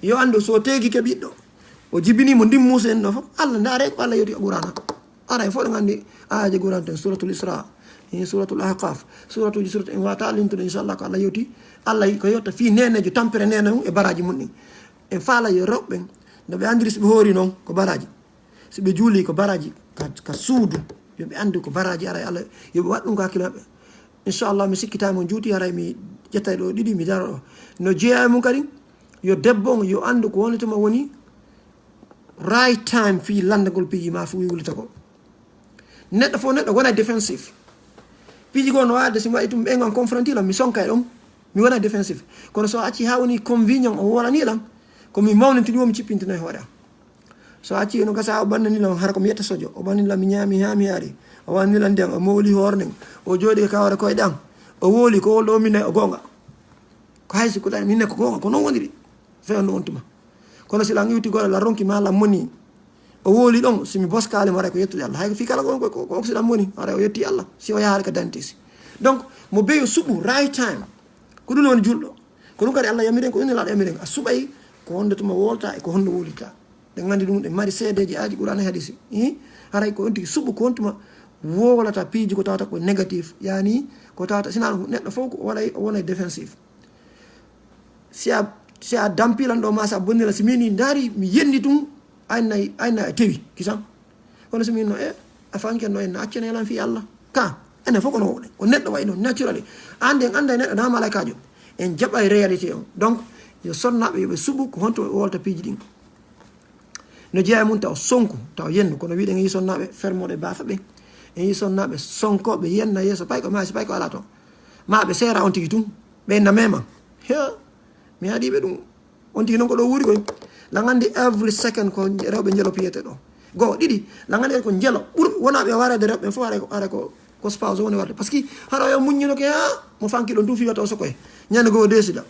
yo andu so tegike ɓiɗɗo, o jibini mo ndimmuso en ɗo fof, Allah ndaare ko Allah yewti e Qur'ana. Ara en fof ɗo nganndi aaje Qur'an ten, Suratul Isra, e Suratul Ahqaf, suratuji, suratu en wata lintude, inchallah, ko Allah yewti. Allah ko yewta fii nenejo, tampere nene mum e baraji mum ɗin. En faala yo rewɓe ɓen, no ɓe anndiri si ɓe hoori noon ko baraji. Si ɓe juuli ko baraji, ka, ka suudu, yo ɓe anndu ko baraji, ara e Allah, yo ɓe waɗ ɗum ko hakkille maɓɓe. Inchallah, mi sikkitaali mo juuti, haray mi ƴettay ɗo ɗiɗi, mi daro ɗo. No jeeya e mum kadi, yo debbo on, yo anndu ko woni tuma woni right time fii lanndagol piiji ma fuu wullita ko. Neɗɗo fof neɗɗo wona defensif. Piiji goo no waawde si mi waɗi ɗum ɓen on confronti lam, mi sonka e ɗum, mi wona defensif. Kono so a acci haa woni convenient o wolani lam, ko mi mawnintini mo, mi cippintino e hoore am. So a acci no gasa o bannani lam, hara ko mi yetta sojo, o bannani lam, mi ñaami haa mi yaari, o wanni lam ndiyam, o mowli hoore nden, o jooɗi e kawre koyɗe am, o woli ko wolɗo min nayi o goonga. Ko hay si ko ɗan min ne ko goonga, ko non woniri. Fewndo on tuma. Kono si lan iwti goɗɗo, lan ronki ma lan moni, o woli ɗon, si mi boskaali mo, haray ko yettude Allah. Hay ko fii kala ko, ko, ko, ko si lan moni, haray o yetti Allah. Si o yahaali ka dentiste. Donc, mo beyo suɓu, right time. Ko ɗum woni julɗo. Ko ɗum kadi Allah yamiren, ko ɗum Nelaaɗo yamiren. A suɓay ko honde tuma wolta e ko honno wolita. Ɗen nganndi ɗum, ɗen mari seedeeji aaji Qur'aana e hadiisi. Ih, haray ko on tigi suɓu ko on tuma wowlata piiji ko tawata ko négatif. Yani, ko tawata, sina ɗum neɗɗo fof ko wonay, o wonay défensif. Si a, si a dampilan ɗo ma, si a bonnira, si mini ndaari, mi yenni ɗum, ayna, ayna e tewi, kisan. Kono si min no, e, a fanke no en accene lan fii Allah. Ka, enen fof kono wowɗen. Ko neɗɗo wayi noon, naturally. An den annda e neɗɗo na malaikaajo. En jaɓay réalité on. Donc, yo sonnaaɓe yo ɓe suɓu ko honto ɓe wolta piiji ɗin. No jeeya e mum taw sonku, taw yennu. Kono wiɗen en yi sonnaaɓe fermooɗe baafa ɓe. En yi sonnaaɓe sonkooɓe yenna yeeso pay ko maasi pay ko alaa toon. Ma ɓe seera on tigi tun. Ɓe na mema. He, mi haɗi ɓe ɗum. On tigi noon ko ɗo wuuri koy. Lan anndi every second ko rewɓe njelo piyete ɗo. Goo, ɗiɗi, lan anndi ko njelo. Ɓur wona ɓe warede rewɓe fof, haray ko, haray ko, ko spouse woni warde. Parce que hara yo muññino ke, ha, mo fanki ɗon tun fi wata o sokoye. Ñande goo desida.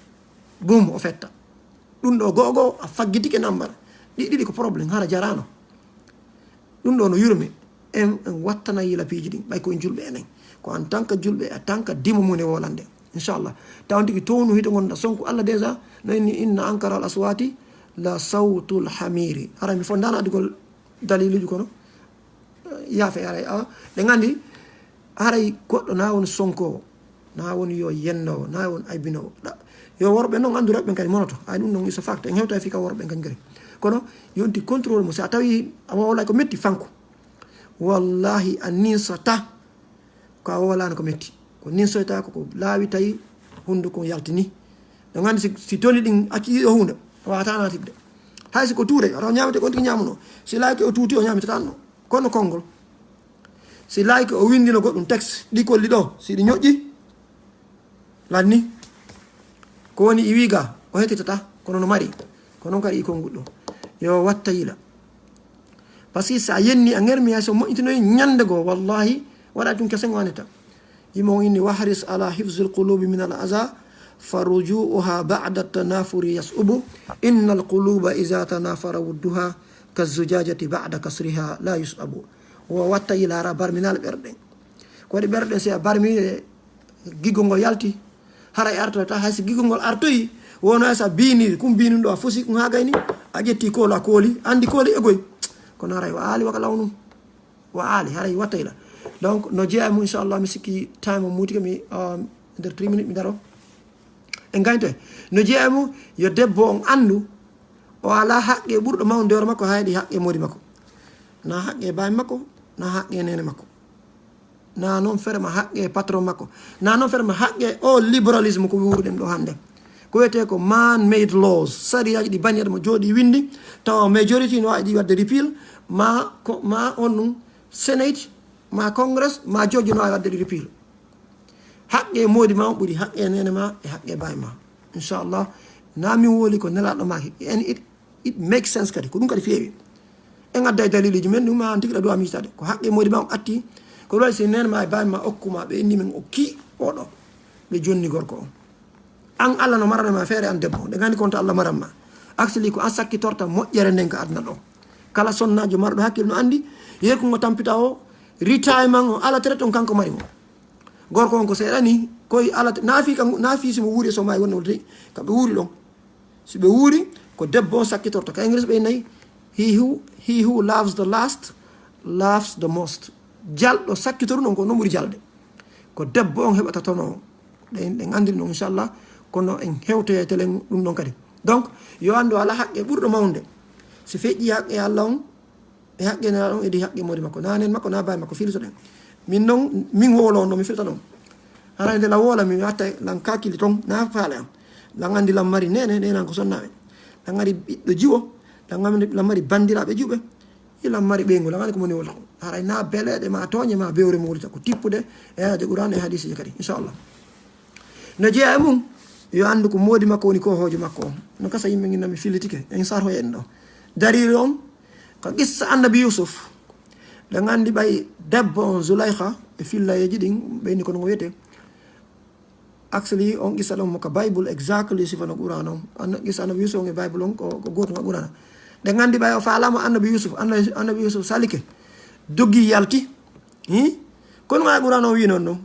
Boum, o fetta. Ɗum ɗo goo goo, a faggitike nambar. Ɗi ɗiɗi ko problème, hara jarano. Ɗum ɗo no yurme. En, en wattana yila piiji ɗin, ɓay ko en julɓe enen. Ko en tant que julɓe, en tant que dimo mum e wolande. Inchallah. Taw on tigi townu hito ngonɗa sonku Allah déjà, no inni, "Inna ankara al aswati la sawtul hamiri." Hara mi fondana addugol daliluji kono, eh, yaafe haray, awa. Ɗe nganndi, haray goɗɗo na woni sonkowo, na woni yo yennowo, na woni aybinowo. Ɗa-, yo worɓe noon anndu rewɓe kadi monoto. Ay ɗum noon iso fakta, en hewta fika worɓe kadi kadi. Kono yonti contrôle mo, si a tawi a wowlay ko metti fanku. Wallahi a ninsata. Ko a wowlaano ko metti. Ko ninsoyta ko, ko laawi tawi hunnduko yaltini. Ɗo nganndi si, si toni ɗin acci ɗiɗo huunde, a wawata naatidde. Hay si ko tuure, wata o ñaamete ko on tigi ñaamuno. Si laaki o tuuti, o ñaamitataa no. Kono konngol. Si laaki o winndino goɗɗum texte, ɗi kolli ɗo, si ɗi ñoƴƴi, lanni. Ko woni i wiiga, o hetitata, kono no mari. Ko noon kadi i konngol ɗo. Yo watta yila. Parce que si a yenni a ŋermi hay so moƴƴitinoyi ñande goo, wallahi, waɗa ɗum kesen waneta. Yimo inni: "Wahris ala hifzil qulubi min al aza, fa rujuuha ba'da tanafuri yas'ubu. Inna al quluba iza tanafara wudduha, ka zujajati ba'da kasriha la yus'abu." Wo watta yila hara barminal ɓerɗe. Ko waɗi ɓerɗe si a barmi e giggo ngo yalti, haray artoyta. Hay si giggo ngol artoyi, wono hay so a biiniri, kum biinum ɗo a fusi, kum haa gayni, a ƴetti koolu a kooli, anndi kooli e goy. Kono haray o aali waka lawnum. Wa aali, haray watta yila. Donc, no jeeya e mum, inchallah, mi sikki time o muutike mi, um, nder three minutes mi daro. En gaynto e. No jeeya e mum, yo debbo on anndu, o alaa haqqe ɓurɗo mawnde hoore makko, haydi haqqe moodi makko. Na haqqe baay makko, na haqqe nene makko. Na noon fere ma haqqe patron makko. Na noon fere ma haqqe o libéralisme ko wuuruɗen ɗo hannde. Ko wiyetee ko man-made laws, sariyaaji ɗi bani adama jooɗi winndi, tawa majority no waawi ɗi waɗde repeal, ma ko, ma on ɗum Senate, ma Congress, ma jojjo no waawi waɗde ɗi repeal. Haqqe moodi ma on ɓuri haqqe nene ma e haqqe baay ma. Inchallah, na min woli ko nelaaɗo maaki. And it, it makes sense kadi, ko ɗum kadi feewi. En adda e daliliji men, ɗum ma an tigi ɗa duwa miijtaade. Ko haqqe moodi ma on atti, ko ɗum waɗi si nene ma e baay ma okku ma, ɓe inni min okki oɗo. Ɓe jonni gorko on. An Allah no marano ma feere an debbo. Ɗe gandi konto Allah maran ma. Actually ko an sakkitorta moƴƴere nden ka aduna ɗo. Kala sonnaajo marɗo hakkil no andi, yeeku ngo tampita o, ritaye man o, ala tere ton kanko mari mo. Gorko on ko seeɗa ni, koy ala te-, na fi kan, na fi si mo wuuri e so maayi wonno de, ka ɓe wuuri ɗon. Si ɓe wuuri, ko debbo on sakkitorta. Ka English ɓe nayi, "He who, he who loves the last, loves the most." Jalɗo sakkitoru non ko non ɓuri jalde. Ko debbo on heɓata tono. Ɗen, ɗen andiri non, inchallah. Kono en hewtoye telen ɗum ɗon kadi. Donc, yo andu ala haqqe ɓurɗo mawnde. Si feƴƴi haqqe Allah on, e haqqe nelaaɗo on, edi haqqe moodi makko. Na nen makko, na baay makko, filto ɗen. Min non, min wowlo on ɗo, mi filta ɗon. Hara nde la wola, mi watta lan kakili ton, na faale am. Lan andi lan mari nene, nene an ko sonnaaɓe. Lan andi ɓiɗɗo jiwo, lan andi lan mari bandiraaɓe juɓe. Ilan mari ɓeyngu, lan andi ko moni wowla. Haray na beleɗe ma tooñe ma bewre mo wulita, ko tippude e aaje Qur'an e hadisiji kadi, inchallah. No jeeya e mum, yo anndu ko moodi makko woni ko hoojo makko on. No kasa yimɓe nginna mi fillitike, en sarhoye en ɗo. Dariiru on, ko qissa annabi Yusuf. Ɗen anndi ɓay debbo on Zulaykha, e fillayeeji ɗin, ɓeyni kono ngo wiyete. Actually, on qissa ɗon mo ka Bible exactly sifa no Qur'an on. An-, qissa annabi Yusuf on e Bible on ko, ko gooto nga Qur'an. Ɗen anndi ɓay o faalama annabi Yusuf, annabi, annabi Yusuf salike. Doggi yalti. Hi? Kono nga Qur'an on wi non non.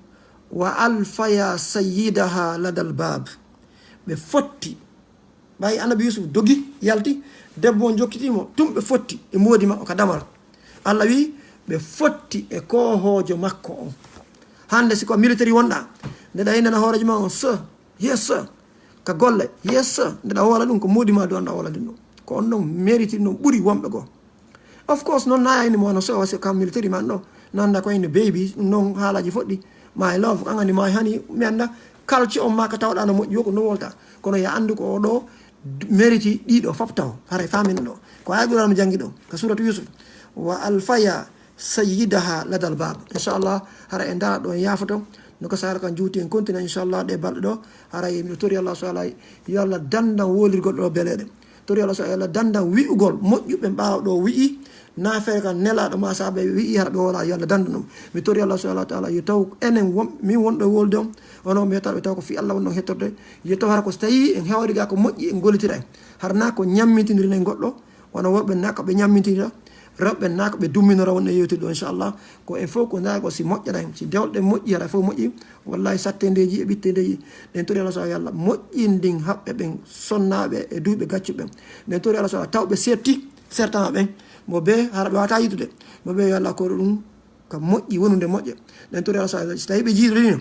"Wa alfaya sayyidaha ladal bab." Ɓe fotti. Ɓay annabi Yusuf dogi, yalti, debbo on jokkiti mo, tun ɓe fotti e moodi makko ka damal. Allah wi, ɓe fotti e koohoojo makko on. Hannde si ko military wonɗa, nde ɗa innana hooreejo ma on, "Sir, yes, sir." Ka golle, "Yes, sir." Nde ɗa woola ɗum, ko moodi ma do anɗa woola ɗum ɗum. Ko on ɗon mérite ɗum ɗon ɓuri wonɓe goo. Of course, noon na ayni mo wano so wasi kam military man ɗo. Nanda ko ene baby, ɗum noon haalaji foɗɗi. My love, an andi my honey, mi anda culture on ma ka tawɗa no moƴƴi wo ko no wolta. Kono ya andu ko o ɗo mérite ɗiɗo fop taw. Haray famin ɗo. Ko ay Qur'an mo jangi ɗo. Ka suratu Yusuf. "Wa alfaya sayyidaha ladal bab." Inchallah, hara en dara ɗo en yafoto. No ko sara kan juuti en continue inchallah ɗe balɗe ɗo. Haray mi tori Allah subhanahu wa ta'ala, yo Allah dandan wolirgol ɗo beleɗe. Tori Allah subhanahu wa ta'ala dandan wi'ugol moƴƴuɓe ɓaawo ɗo wi'i, na fere kan nelaɗo ma sahaaba wi'i hara ɓe wala yo Allah dandan ɗum. Mi tori Allah subhanahu wa ta'ala yo taw enen won, min wonɗo wolde on, ono mi yetta ɓe taw ko fi Allah wonno hettorde, yo taw hara ko so tawi en hewri ga ko moƴƴi en gollitira en. Hara na ko ñammitindiri nen goɗɗo, wano worɓe na ko ɓe ñammintinira, rewɓe na ko ɓe dumminora won e yewtirde ɗo inchallah. Ko en fof ko ndago si moƴƴata en, si dewɗe moƴƴi hara fof moƴƴi, wallahi sattendeji e ɓittendeji. Ɗen tori Allah subhanahu wa ta'ala moƴƴin ndin haɓɓe ɓen sonnaɓe e duuɓe gaccuɓe ɓen. Ɗen tori Allah subhanahu wa ta'ala taw ɓe serti, sertama ɓen. Mo be hara ɓe wata yitude. Mo be yo Allah koɗo ɗum ka moƴƴi wonude moƴƴe. Ɗen tori Allah subhanahu wa ta'ala so tawi ɓe jiiɗo ɗino,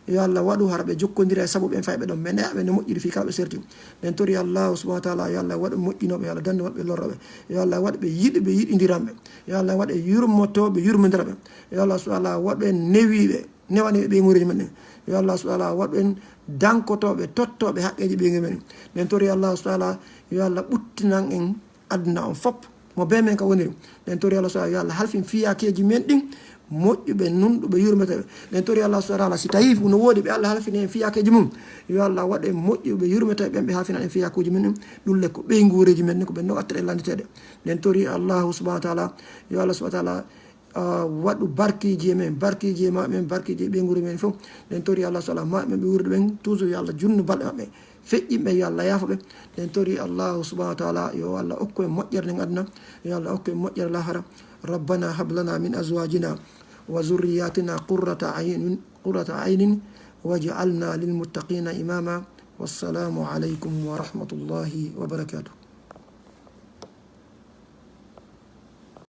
yo Allah waɗu hara ɓe jokkondira e sabu ɓen fayɓe ɗon. Men e aɓe no moƴƴiri fi kala ɓe serti. Ɗen tori Allah subhanahu wa ta'ala yo Allah waɗu moƴƴinoɓe, yo Allah dandu waɗɓe lorroɓe. Yo Allah waɗ ɓe yiɗuɓe yiɗindiranɓe. Yo Allah waɗ ɓe yurmotoɓe yurmodiraɓe. Yo Allah subhanahu wa ta'ala waɗ ɓe newiɓe. Newani ɓe ɓeyguureeji men ɗin. Yo Allah subhanahu wa ta'ala waɗu en dankotooɓe, tottooɓe haqqeeji ɓeyguure men ɗin. Men tori Allah subhanahu wa ta'ala, yo Allah ɓuttinan en aduna on fop, mo be men ka woniri. Ɗen tori Allah subhanahu wa ta'ala, yo Allah halfin fiyakeji men ɗin moƴƴuɓe, nunɗuɓe, yurmeteɓe. Ɗen tori Allah subhanahu wa ta'ala, si tawi no woodi ɓe Allah halfini en fiyakeji mum, yo Allah waɗu en moƴƴuɓe, yurmeteɓe ɓen ɓe halfina en fiyakuji men ɗin. Ɗum le ko ɓeygureji men ɗin, ko ɓen no attata e landiteɗe. Ɗen tori Allah subhanahu wa ta'ala, yo Allah subhanahu wa ta'ala, ah, waɗu barkiji e men, barkiji e maɓɓe men, barkiji e ɓeygure men fof. Ɗen tori Allah subhanahu wa ta'ala, maɓɓe ɓe wuurɓe ɓen toujours, yo Allah junnu balɗe maɓɓe. Feƴƴinɓe, yo Allah yaafo ɓe. Ɗen tori Allah subhanahu wa ta'ala, yo Allah okku en moƴƴere nden aduna, yo Allah okku en moƴƴere lahara. ربنا هب لنا من أزواجنا وذرياتنا قرة أعين، قرة أعين واجعلنا للمتقين إماما. والسلام عليكم ورحمة الله وبركاته.